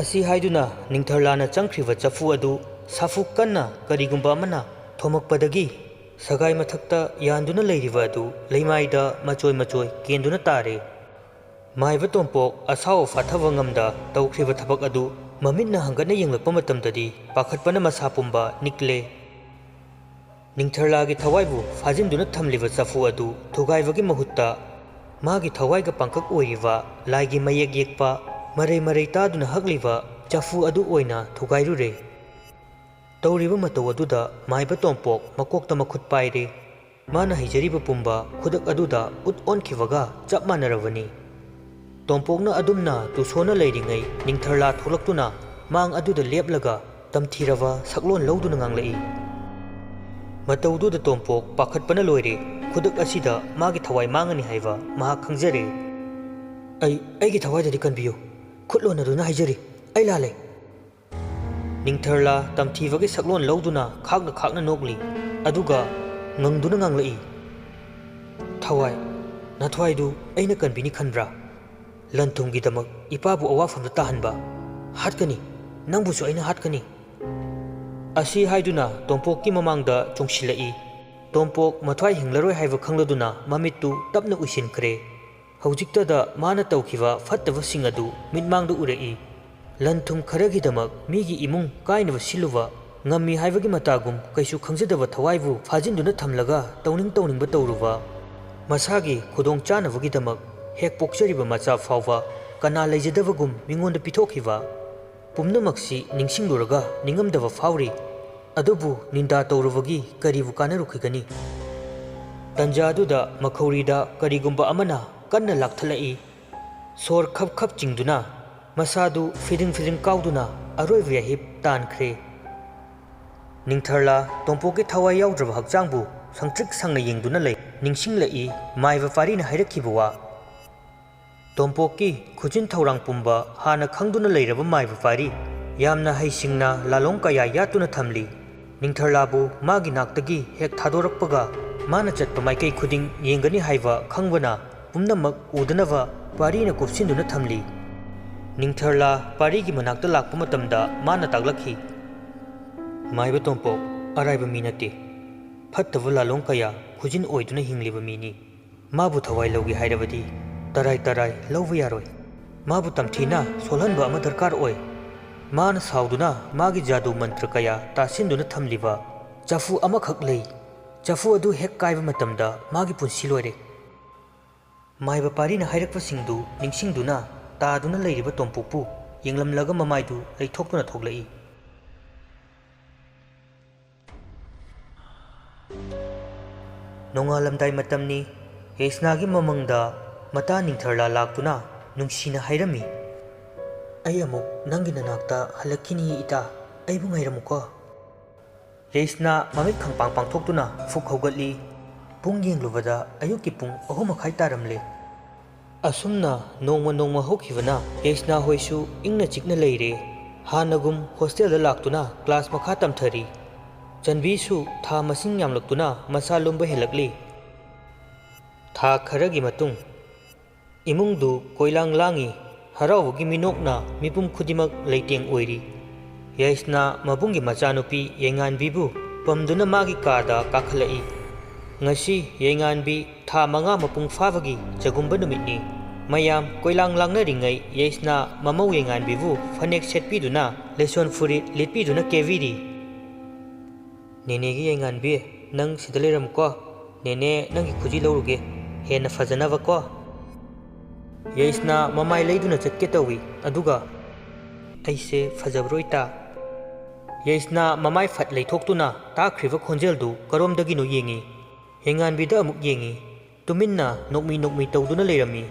ꯑꯁꯤ ꯍꯥꯏꯗꯨꯅ ꯅꯤꯡꯊꯔꯂꯥꯅ ꯆꯪꯈ꯭ꯔꯤꯕ ꯆꯐꯨ ꯑꯗꯨ ꯁꯥꯐꯨ ꯀꯟꯅ ꯀꯔꯤꯒꯨꯝꯕ ꯑꯃꯅ ꯊꯣꯝꯃꯛꯄꯗꯒꯤ ꯁꯒꯥꯏ ꯃꯊꯛꯇ ꯌꯥꯟꯗꯨꯅ ꯂꯩꯔꯤꯕ ꯑꯗꯨ ꯂꯩꯃꯥꯏꯗ ꯃꯆꯣꯏ ꯃꯆꯣꯏ ꯀꯦꯟꯗꯨꯅ ꯇꯥꯔꯦ꯫ ꯃꯥꯏꯕ ꯇꯣꯝꯄꯣꯛ ꯑꯁꯥꯎ ꯑꯐꯥꯊꯕ ꯉꯝꯗ ꯇꯧꯈ꯭ꯔꯤꯕ ꯊꯕꯛ ꯑꯗꯨ ꯃꯃꯤꯠꯅ ꯍꯪꯒꯠꯅ ꯌꯦꯡꯂꯛꯄ ꯃꯇꯝꯗꯗꯤ ꯄꯥꯈꯠꯄꯅ ꯃꯁꯥ ꯄꯨꯝꯕ ꯅꯤꯛꯂꯦ꯫ ꯅꯤꯡꯊꯔꯂꯥꯒꯤ ꯊꯋꯥꯏꯕꯨ ꯐꯥꯖꯤꯟꯗꯨꯅ ꯊꯝꯂꯤꯕ ꯆꯐꯨ ꯑꯗꯨ ꯊꯨꯒꯥꯏꯕꯒꯤ ꯃꯍꯨꯠꯇ ꯃꯥꯒꯤ ꯊꯋꯥꯏꯒ ꯄꯥꯡꯀꯛ ꯑꯣꯏꯔꯤꯕ ꯂꯥꯏꯒꯤ ꯃꯌꯦꯛ ꯌꯦꯛꯄ ꯃꯔꯩ ꯃꯔꯩ ꯇꯥꯗꯨꯅ ꯍꯛꯂꯤꯕ ꯆꯐꯨ ꯑꯗꯨ ꯑꯣꯏꯅ ꯊꯨꯒꯥꯏꯔꯨꯔꯦ꯫ ꯇꯧꯔꯤꯕ ꯃꯇꯧ ꯑꯗꯨꯗ ꯃꯥꯏꯕ ꯇꯣꯝꯄꯣꯛ ꯃꯀꯣꯛꯇ ꯃꯈꯨꯠ ꯄꯥꯏꯔꯦ꯫ ꯃꯥꯅ ꯍꯩꯖꯔꯤꯕ ꯄꯨꯝꯕ ꯈꯨꯗꯛ ꯑꯗꯨꯗ ꯎꯠ ꯑꯣꯟꯈꯤꯕꯒ ꯆꯞ ꯃꯥꯟꯅꯔꯕꯅꯤ꯫ ꯇꯣꯝꯄꯣꯛꯅ ꯑꯗꯨꯝꯅ ꯇꯨꯁꯣꯟꯅ ꯂꯩꯔꯤꯉꯩ ꯅꯤꯡꯊꯔꯂꯥ ꯊꯣꯛꯂꯛꯇꯨꯅ ꯃꯥꯡ ꯑꯗꯨꯗ ꯂꯦꯞꯂꯒ ꯇꯝꯊꯤꯔꯕ ꯁꯛꯂꯣꯟ ꯂꯧꯗꯨꯅ ꯉꯥꯡꯂꯛꯏ꯫ ꯃꯇꯧꯗꯨꯗ ꯇꯣꯝꯄꯣꯛ ꯄꯥꯈꯠꯄꯅ ꯂꯣꯏꯔꯦ꯫ ꯈꯨꯗꯛ ꯑꯁꯤꯗ ꯃꯥꯒꯤ ꯊꯋꯥꯏ ꯃꯥꯡꯉꯅꯤ ꯍꯥꯏꯕ ꯃꯍꯥꯛ ꯈꯪꯖꯔꯦ꯫ "ꯑꯩ, ꯑꯩꯒꯤ ꯊꯋꯥꯏꯗꯗꯤ ꯀꯟꯕꯤꯌꯨ꯫ ꯈꯨꯠ ꯂꯣꯟꯅꯗꯨꯅ ꯍꯥꯏꯖꯔꯤ, ꯑꯩ ꯂꯥꯜꯂꯦ꯫" ꯅꯤꯡꯊꯔꯂꯥ ꯇꯝꯊꯤꯕꯒꯤ ꯁꯛꯂꯣꯟ ꯂꯧꯗꯨꯅ ꯈꯥꯛꯅ ꯈꯥꯛꯅ ꯅꯣꯛꯂꯤ, ꯑꯗꯨꯒ ꯉꯪꯗꯨꯅ ꯉꯥꯡꯂꯛꯏ, "ꯊꯋꯥꯏ, ꯅꯊ꯭ꯋꯥꯏꯗꯨ ꯑꯩꯅ ꯀꯟꯕꯤꯅꯤ ꯈꯟꯕ꯭ꯔꯥ? ꯂꯟ ꯊꯨꯝꯒꯤꯗꯃꯛ ꯏꯄꯥꯕꯨ ꯑꯋꯥꯐꯝꯗ ꯇꯥꯍꯟꯕ? ꯍꯥꯠꯀꯅꯤ, ꯅꯪꯕꯨꯁꯨ ꯑꯩꯅ ꯍꯥꯠꯀꯅꯤ꯫" ꯑꯁꯤ ꯍꯥꯏꯗꯨꯅ ꯇꯣꯝꯄꯣꯛꯀꯤ ꯃꯃꯥꯡꯗ ꯆꯣꯡꯁꯤꯜꯂꯛꯏ꯫ ꯇꯣꯝꯄꯣꯛ ꯃꯊ꯭ꯋꯥꯏ ꯍꯤꯡꯂꯔꯣꯏ ꯍꯥꯏꯕ ꯈꯪꯂꯗꯨꯅ ꯃꯃꯤꯠꯇꯨ ꯇꯞꯅ ꯎꯏꯁꯤꯟꯈ꯭ꯔꯦ꯫ ꯍꯧꯖꯤꯛꯇꯗ ꯃꯥꯅ ꯇꯧꯈꯤꯕ ꯐꯠꯇꯕꯁꯤꯡ ꯑꯗꯨ ꯃꯤꯠꯃꯥꯡꯗ ꯎꯔꯛꯏ꯫ ꯂꯟ ꯊꯨꯝ ꯈꯔꯒꯤꯗꯃꯛ ꯃꯤꯒꯤ ꯏꯃꯨꯡ ꯀꯥꯏꯅꯕ ꯁꯤꯜꯂꯨꯕ ꯉꯝꯃꯤ ꯍꯥꯏꯕꯒꯤ ꯃꯇꯥꯒꯨꯝ ꯀꯩꯁꯨ ꯈꯪꯖꯗꯕ ꯊꯋꯥꯏꯕꯨ ꯐꯥꯖꯤꯟꯗꯨꯅ ꯊꯝꯂꯒ ꯇꯧꯅꯤꯡ ꯇꯧꯅꯤꯡꯕ ꯇꯧꯔꯨꯕ, ꯃꯁꯥꯒꯤ ꯈꯨꯗꯣꯡ ꯆꯥꯅꯕꯒꯤꯗꯃꯛ ꯍꯦꯛ ꯄꯣꯛꯆꯔꯤꯕ ꯃꯆꯥ ꯐꯥꯎꯕ ꯀꯅꯥ ꯂꯩꯖꯗꯕꯒꯨꯝ ꯃꯤꯉꯣꯟꯗ ꯄꯤꯊꯣꯛꯈꯤꯕ, ꯄꯨꯝꯅꯃꯛꯁꯤ ꯅꯤꯡꯁꯤꯡꯂꯨꯔꯒ ꯅꯤꯡꯉꯝꯗꯕ ꯐꯥꯎꯔꯤ꯫ ꯑꯗꯨꯕꯨ ꯅꯤꯟꯗꯥ ꯇꯧꯔꯨꯕꯒꯤ ꯀꯔꯤꯕꯨ ꯀꯥꯟꯅꯔꯨꯈꯤꯒꯅꯤ? ꯇꯟꯖꯥꯗꯨꯗ ꯃꯈꯧꯔꯤꯗ ꯀꯔꯤꯒꯨꯝꯕ ꯑꯃꯅ ꯀꯟꯅ ꯂꯥꯛꯊꯠꯂꯛꯏ꯫ ꯁꯣꯔ ꯈꯞ ꯈꯞ ꯆꯤꯡꯗꯨꯅ, ꯃꯁꯥꯗꯨ ꯐꯤꯗꯤꯡ ꯐꯤꯗꯤꯡ ꯀꯥꯎꯗꯨꯅ ꯑꯔꯣꯏꯕ ꯌꯥꯍꯤꯞ ꯇꯥꯟꯈ꯭ꯔꯦ꯫ ꯅꯤꯡꯊꯔꯂꯥ ꯇꯣꯝꯄꯣꯛꯀꯤ ꯊꯋꯥꯏ ꯌꯥꯎꯗ꯭ꯔꯕ ꯍꯛꯆꯥꯡꯕꯨ ꯁꯪꯇ꯭ꯔꯤꯛ ꯁꯪꯅ ꯌꯦꯡꯗꯨꯅ ꯂꯩ꯫ ꯅꯤꯡꯁꯤꯡꯂꯛꯏ ꯃꯥꯏꯕ ꯄꯥꯔꯤꯅ ꯍꯥꯏꯔꯛꯈꯤꯕ ꯋꯥ꯫ ꯇꯣꯝꯄꯣꯛꯀꯤ ꯈꯨꯖꯤꯟ ꯊꯧꯔꯥꯡ ꯄꯨꯝꯕ ꯍꯥꯟꯅ ꯈꯪꯗꯨꯅ ꯂꯩꯔꯕ ꯃꯥꯏꯕ ꯄꯥꯔꯤ ꯌꯥꯝꯅ ꯍꯩꯁꯤꯡꯅ ꯂꯥꯂꯣꯡ ꯀꯌꯥ ꯌꯥꯠꯇꯨꯅ ꯊꯝꯂꯤ꯫ ꯅꯤꯡꯊꯔꯂꯥꯕꯨ ꯃꯥꯒꯤ ꯅꯥꯛꯇꯒꯤ ꯍꯦꯛ ꯊꯥꯗꯣꯔꯛꯄꯒ ꯃꯥꯅ ꯆꯠꯄ ꯃꯥꯏꯀꯩ ꯈꯨꯗꯤꯡ ꯌꯦꯡꯒꯅꯤ ꯍꯥꯏꯕ ꯈꯪꯕꯅ ꯄꯨꯝꯅꯃꯛ ꯎꯗꯅꯕ ꯄꯥꯔꯤꯅ ꯀꯨꯞꯁꯤꯟꯗꯨꯅ ꯊꯝꯂꯤ꯫ ꯅꯤꯡꯊꯔꯂꯥ ꯄꯥꯔꯤꯒꯤ ꯃꯅꯥꯛꯇ ꯂꯥꯛꯄ ꯃꯇꯝꯗ ꯃꯥꯅ ꯇꯥꯛꯂꯛꯈꯤ, "ꯃꯥꯏꯕ ꯇꯣꯝꯄꯣꯛ ꯑꯔꯥꯏꯕ ꯃꯤ ꯅꯠꯇꯦ꯫ ꯐꯠꯇꯕ ꯂꯥꯂꯣꯡ ꯀꯌꯥ ꯈꯨꯖꯤꯟ ꯑꯣꯏꯗꯨꯅ ꯍꯤꯡꯂꯤꯕ ꯃꯤꯅꯤ꯫ ꯃꯥꯕꯨ ꯊꯋꯥꯏ ꯂꯧꯒꯦ ꯍꯥꯏꯔꯕꯗꯤ ꯇꯔꯥꯏ ꯇꯔꯥꯏ ꯂꯧꯕ ꯌꯥꯔꯣꯏ꯫ ꯃꯥꯕꯨ ꯇꯝꯊꯤꯅ ꯁꯣꯜꯍꯟꯕ ꯑꯃ ꯗꯔꯀꯥꯔ ꯑꯣꯏ꯫ ꯃꯥꯅ ꯁꯥꯎꯗꯨꯅ ꯃꯥꯒꯤ ꯖꯥꯗꯨ ꯃꯟꯇ꯭ꯔ ꯀꯌꯥ ꯇꯥꯁꯤꯟꯗꯨꯅ ꯊꯝꯂꯤꯕ ꯆꯐꯨ ꯑꯃꯈꯛ ꯂꯩ꯫ ꯆꯐꯨ ꯑꯗꯨ ꯍꯦꯛ ꯀꯥꯏꯕ ꯃꯇꯝꯗ ꯃꯥꯒꯤ ꯄꯨꯟꯁꯤ ꯂꯣꯏꯔꯦ꯫" ꯃꯥꯏꯕ ꯄꯥꯔꯤꯅ ꯍꯥꯏꯔꯛꯄꯁꯤꯡꯗꯨ ꯅꯤꯡꯁꯤꯡꯗꯨꯅ ꯇꯥꯗꯨꯅ ꯂꯩꯔꯤꯕ ꯇꯣꯝꯄꯣꯛꯄꯨ ꯌꯦꯡꯂꯝꯂꯒ ꯃꯃꯥꯏꯗꯨ ꯂꯩꯊꯣꯛꯇꯨꯅ ꯊꯣꯛꯂꯛꯏ꯫ ꯅꯣꯡꯉꯥꯜꯂꯝꯗꯥꯏ ꯃꯇꯝꯅꯤ꯫ ꯌꯩꯁꯅꯥꯒꯤ ꯃꯃꯪꯗ ꯃꯇꯥ ꯅꯤꯡꯊꯔꯂꯥ ꯂꯥꯛꯇꯨꯅ ꯅꯨꯡꯁꯤꯅ ꯍꯥꯏꯔꯝꯃꯤ, "ꯑꯩ ꯑꯃꯨꯛ ꯅꯪꯒꯤ ꯅꯅꯥꯛꯇ ꯍꯜꯂꯛꯈꯤꯅꯤ ꯏꯇꯥ, ꯑꯩꯕꯨ ꯉꯥꯏꯔꯝꯃꯨꯀꯣ"꯫ ꯌꯩꯁꯅꯥ ꯃꯃꯤꯠ ꯈꯪꯄꯥꯡ ꯄꯥꯡꯊꯣꯛꯇꯨꯅ ꯐꯨꯛ ꯍꯧꯒꯠꯂꯤ꯫ ꯄꯨꯡ ꯌꯦꯡꯂꯨꯕꯗ ꯑꯌꯨꯛꯀꯤ ꯄꯨꯡ ꯑꯍꯨꯝ ꯃꯈꯥꯏ ꯇꯥꯔꯝꯂꯦ꯫ ꯑꯁꯨꯝꯅ ꯅꯣꯡꯃ ꯅꯣꯡꯃ ꯍꯧꯈꯤꯕꯅ ꯌꯩꯁꯅꯥ ꯍꯣꯏꯁꯨ ꯏꯪꯅ ꯆꯤꯛꯅ ꯂꯩꯔꯦ꯫ ꯍꯥꯟꯅꯒꯨꯝ ꯍꯣꯁꯇꯦꯜꯗ ꯂꯥꯛꯇꯨꯅ ꯀ꯭ꯂꯥꯁ ꯃꯈꯥ ꯇꯝꯊꯔꯤ꯫ ꯆꯟꯕꯤꯁꯨ ꯊꯥ ꯃꯁꯤꯡ ꯌꯥꯝꯂꯛꯇꯨꯅ ꯃꯁꯥ ꯂꯨꯝꯕ ꯍꯦꯜꯂꯛꯂꯤ꯫ ꯊꯥ ꯈꯔꯒꯤ ꯃꯇꯨꯡ, ꯏꯃꯨꯡꯗꯨ ꯀꯣꯏꯂꯥꯡ ꯂꯥꯡꯏ꯫ ꯍꯔꯥꯎꯕꯒꯤ ꯃꯤꯅꯣꯛꯅ ꯃꯤꯄꯨꯝ ꯈꯨꯗꯤꯡꯃꯛ ꯂꯩꯇꯦꯡ ꯑꯣꯏꯔꯤ꯫ ꯌꯩꯁꯅꯥ ꯃꯕꯨꯡꯒꯤ ꯃꯆꯥꯅꯨꯄꯤ ꯌꯩꯉꯥꯟꯕꯤꯕꯨ ꯄꯝꯗꯨꯅ ꯃꯥꯒꯤ ꯀꯥꯗ ꯀꯥꯈꯠꯂꯛꯏ꯫ ꯉꯁꯤ ꯌꯩꯉꯥꯟꯕꯤ ꯊꯥ ꯃꯉꯥ ꯃꯄꯨꯡ ꯐꯥꯕꯒꯤ ꯆꯒꯨꯝꯕ ꯅꯨꯃꯤꯠꯅꯤ꯫ ꯃꯌꯥꯝ ꯀꯣꯏꯂꯥꯡ ꯂꯥꯡꯅꯔꯤꯉꯩ ꯌꯩꯁꯅꯥ ꯃꯃꯧ ꯌꯩꯉꯥꯟꯕꯤꯕꯨ ꯐꯅꯦꯛ ꯁꯦꯠꯄꯤꯗꯨꯅ ꯂꯦꯁꯣꯟ ꯐꯨꯔꯤꯠ ꯂꯤꯠꯄꯤꯗꯨꯅ ꯀꯦꯕꯤꯔꯤ꯫ "ꯅꯦꯅꯦꯒꯤ ꯌꯩꯉꯥꯟꯕꯤ, ꯅꯪ ꯁꯤꯗ ꯂꯩꯔꯝꯃꯨꯀꯣ꯫ ꯅꯦꯅꯦ ꯅꯪꯒꯤ ꯈꯨꯖꯤ ꯂꯧꯔꯨꯒꯦ, ꯍꯦꯟꯅ ꯐꯖꯅꯕꯀꯣ"꯫ ꯌꯩꯁꯅꯥ ꯃꯃꯥꯏ ꯂꯩꯗꯨꯅ ꯆꯠꯀꯦ ꯇꯧꯏ, ꯑꯗꯨꯒ "ꯑꯩꯁꯦ ꯐꯖꯕ꯭ꯔꯣ ꯏꯇꯥ?" ꯌꯩꯁꯅꯥ ꯃꯃꯥꯏ ꯐꯠ ꯂꯩꯊꯣꯛꯇꯨꯅ ꯇꯥꯈ꯭ꯔꯤꯕ ꯈꯣꯟꯖꯦꯜꯗꯨ ꯀꯔꯣꯝꯗꯒꯤꯅꯣ ꯌꯦꯡꯏ꯫ ꯌꯩꯉꯥꯟꯕꯤꯗ ꯑꯃꯨꯛ ꯌꯦꯡꯏ꯫ ꯇꯨꯃꯤꯟꯅ ꯅꯣꯛꯃꯤ ꯅꯣꯛꯃꯤ ꯇꯧꯗꯨꯅ ꯂꯩꯔꯝꯃꯤ꯫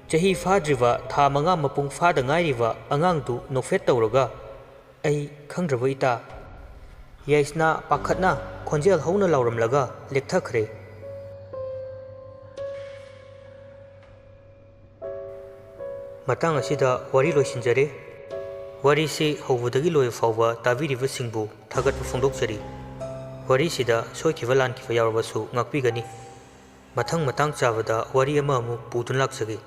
ꯆꯍꯤ ꯐꯥꯗ꯭ꯔꯤꯕ ꯊꯥ ꯃꯉꯥ ꯃꯄꯨꯡ ꯐꯥꯗ ꯉꯥꯏꯔꯤꯕ ꯑꯉꯥꯡꯗꯨ ꯅꯣꯛꯐꯦꯠ ꯇꯧꯔꯒ, "ꯑꯩ ꯈꯪꯗ꯭ꯔꯕꯣ ꯏꯇꯥ?" ꯌꯩꯁꯅꯥ ꯄꯥꯈꯠꯅ ꯈꯣꯟꯖꯦꯜ ꯍꯧꯅ ꯂꯥꯎꯔꯝꯂꯒ ꯂꯦꯛꯊꯈ꯭ꯔꯦ꯫ ꯃꯇꯥꯡ ꯑꯁꯤꯗ ꯋꯥꯔꯤ ꯂꯣꯏꯁꯤꯟꯖꯔꯦ꯫ ꯋꯥꯔꯤꯁꯤ ꯍꯧꯕꯗꯒꯤ ꯂꯣꯏꯕ ꯐꯥꯎꯕ ꯇꯥꯕꯤꯔꯤꯕꯁꯤꯡꯕꯨ ꯊꯥꯒꯠꯄ ꯐꯣꯡꯗꯣꯛꯆꯔꯤ꯫ ꯋꯥꯔꯤꯁꯤꯗ ꯁꯣꯏꯈꯤꯕ ꯂꯥꯟꯈꯤꯕ ꯌꯥꯎꯔꯕꯁꯨ ꯉꯥꯛꯄꯤꯒꯅꯤ꯫ ꯃꯊꯪ ꯃꯇꯥꯡ ꯆꯥꯕꯗ ꯋꯥꯔꯤ ꯑꯃ ꯑꯃꯨꯛ ꯄꯨꯗꯨꯅ ꯂꯥꯛꯆꯒꯦ꯫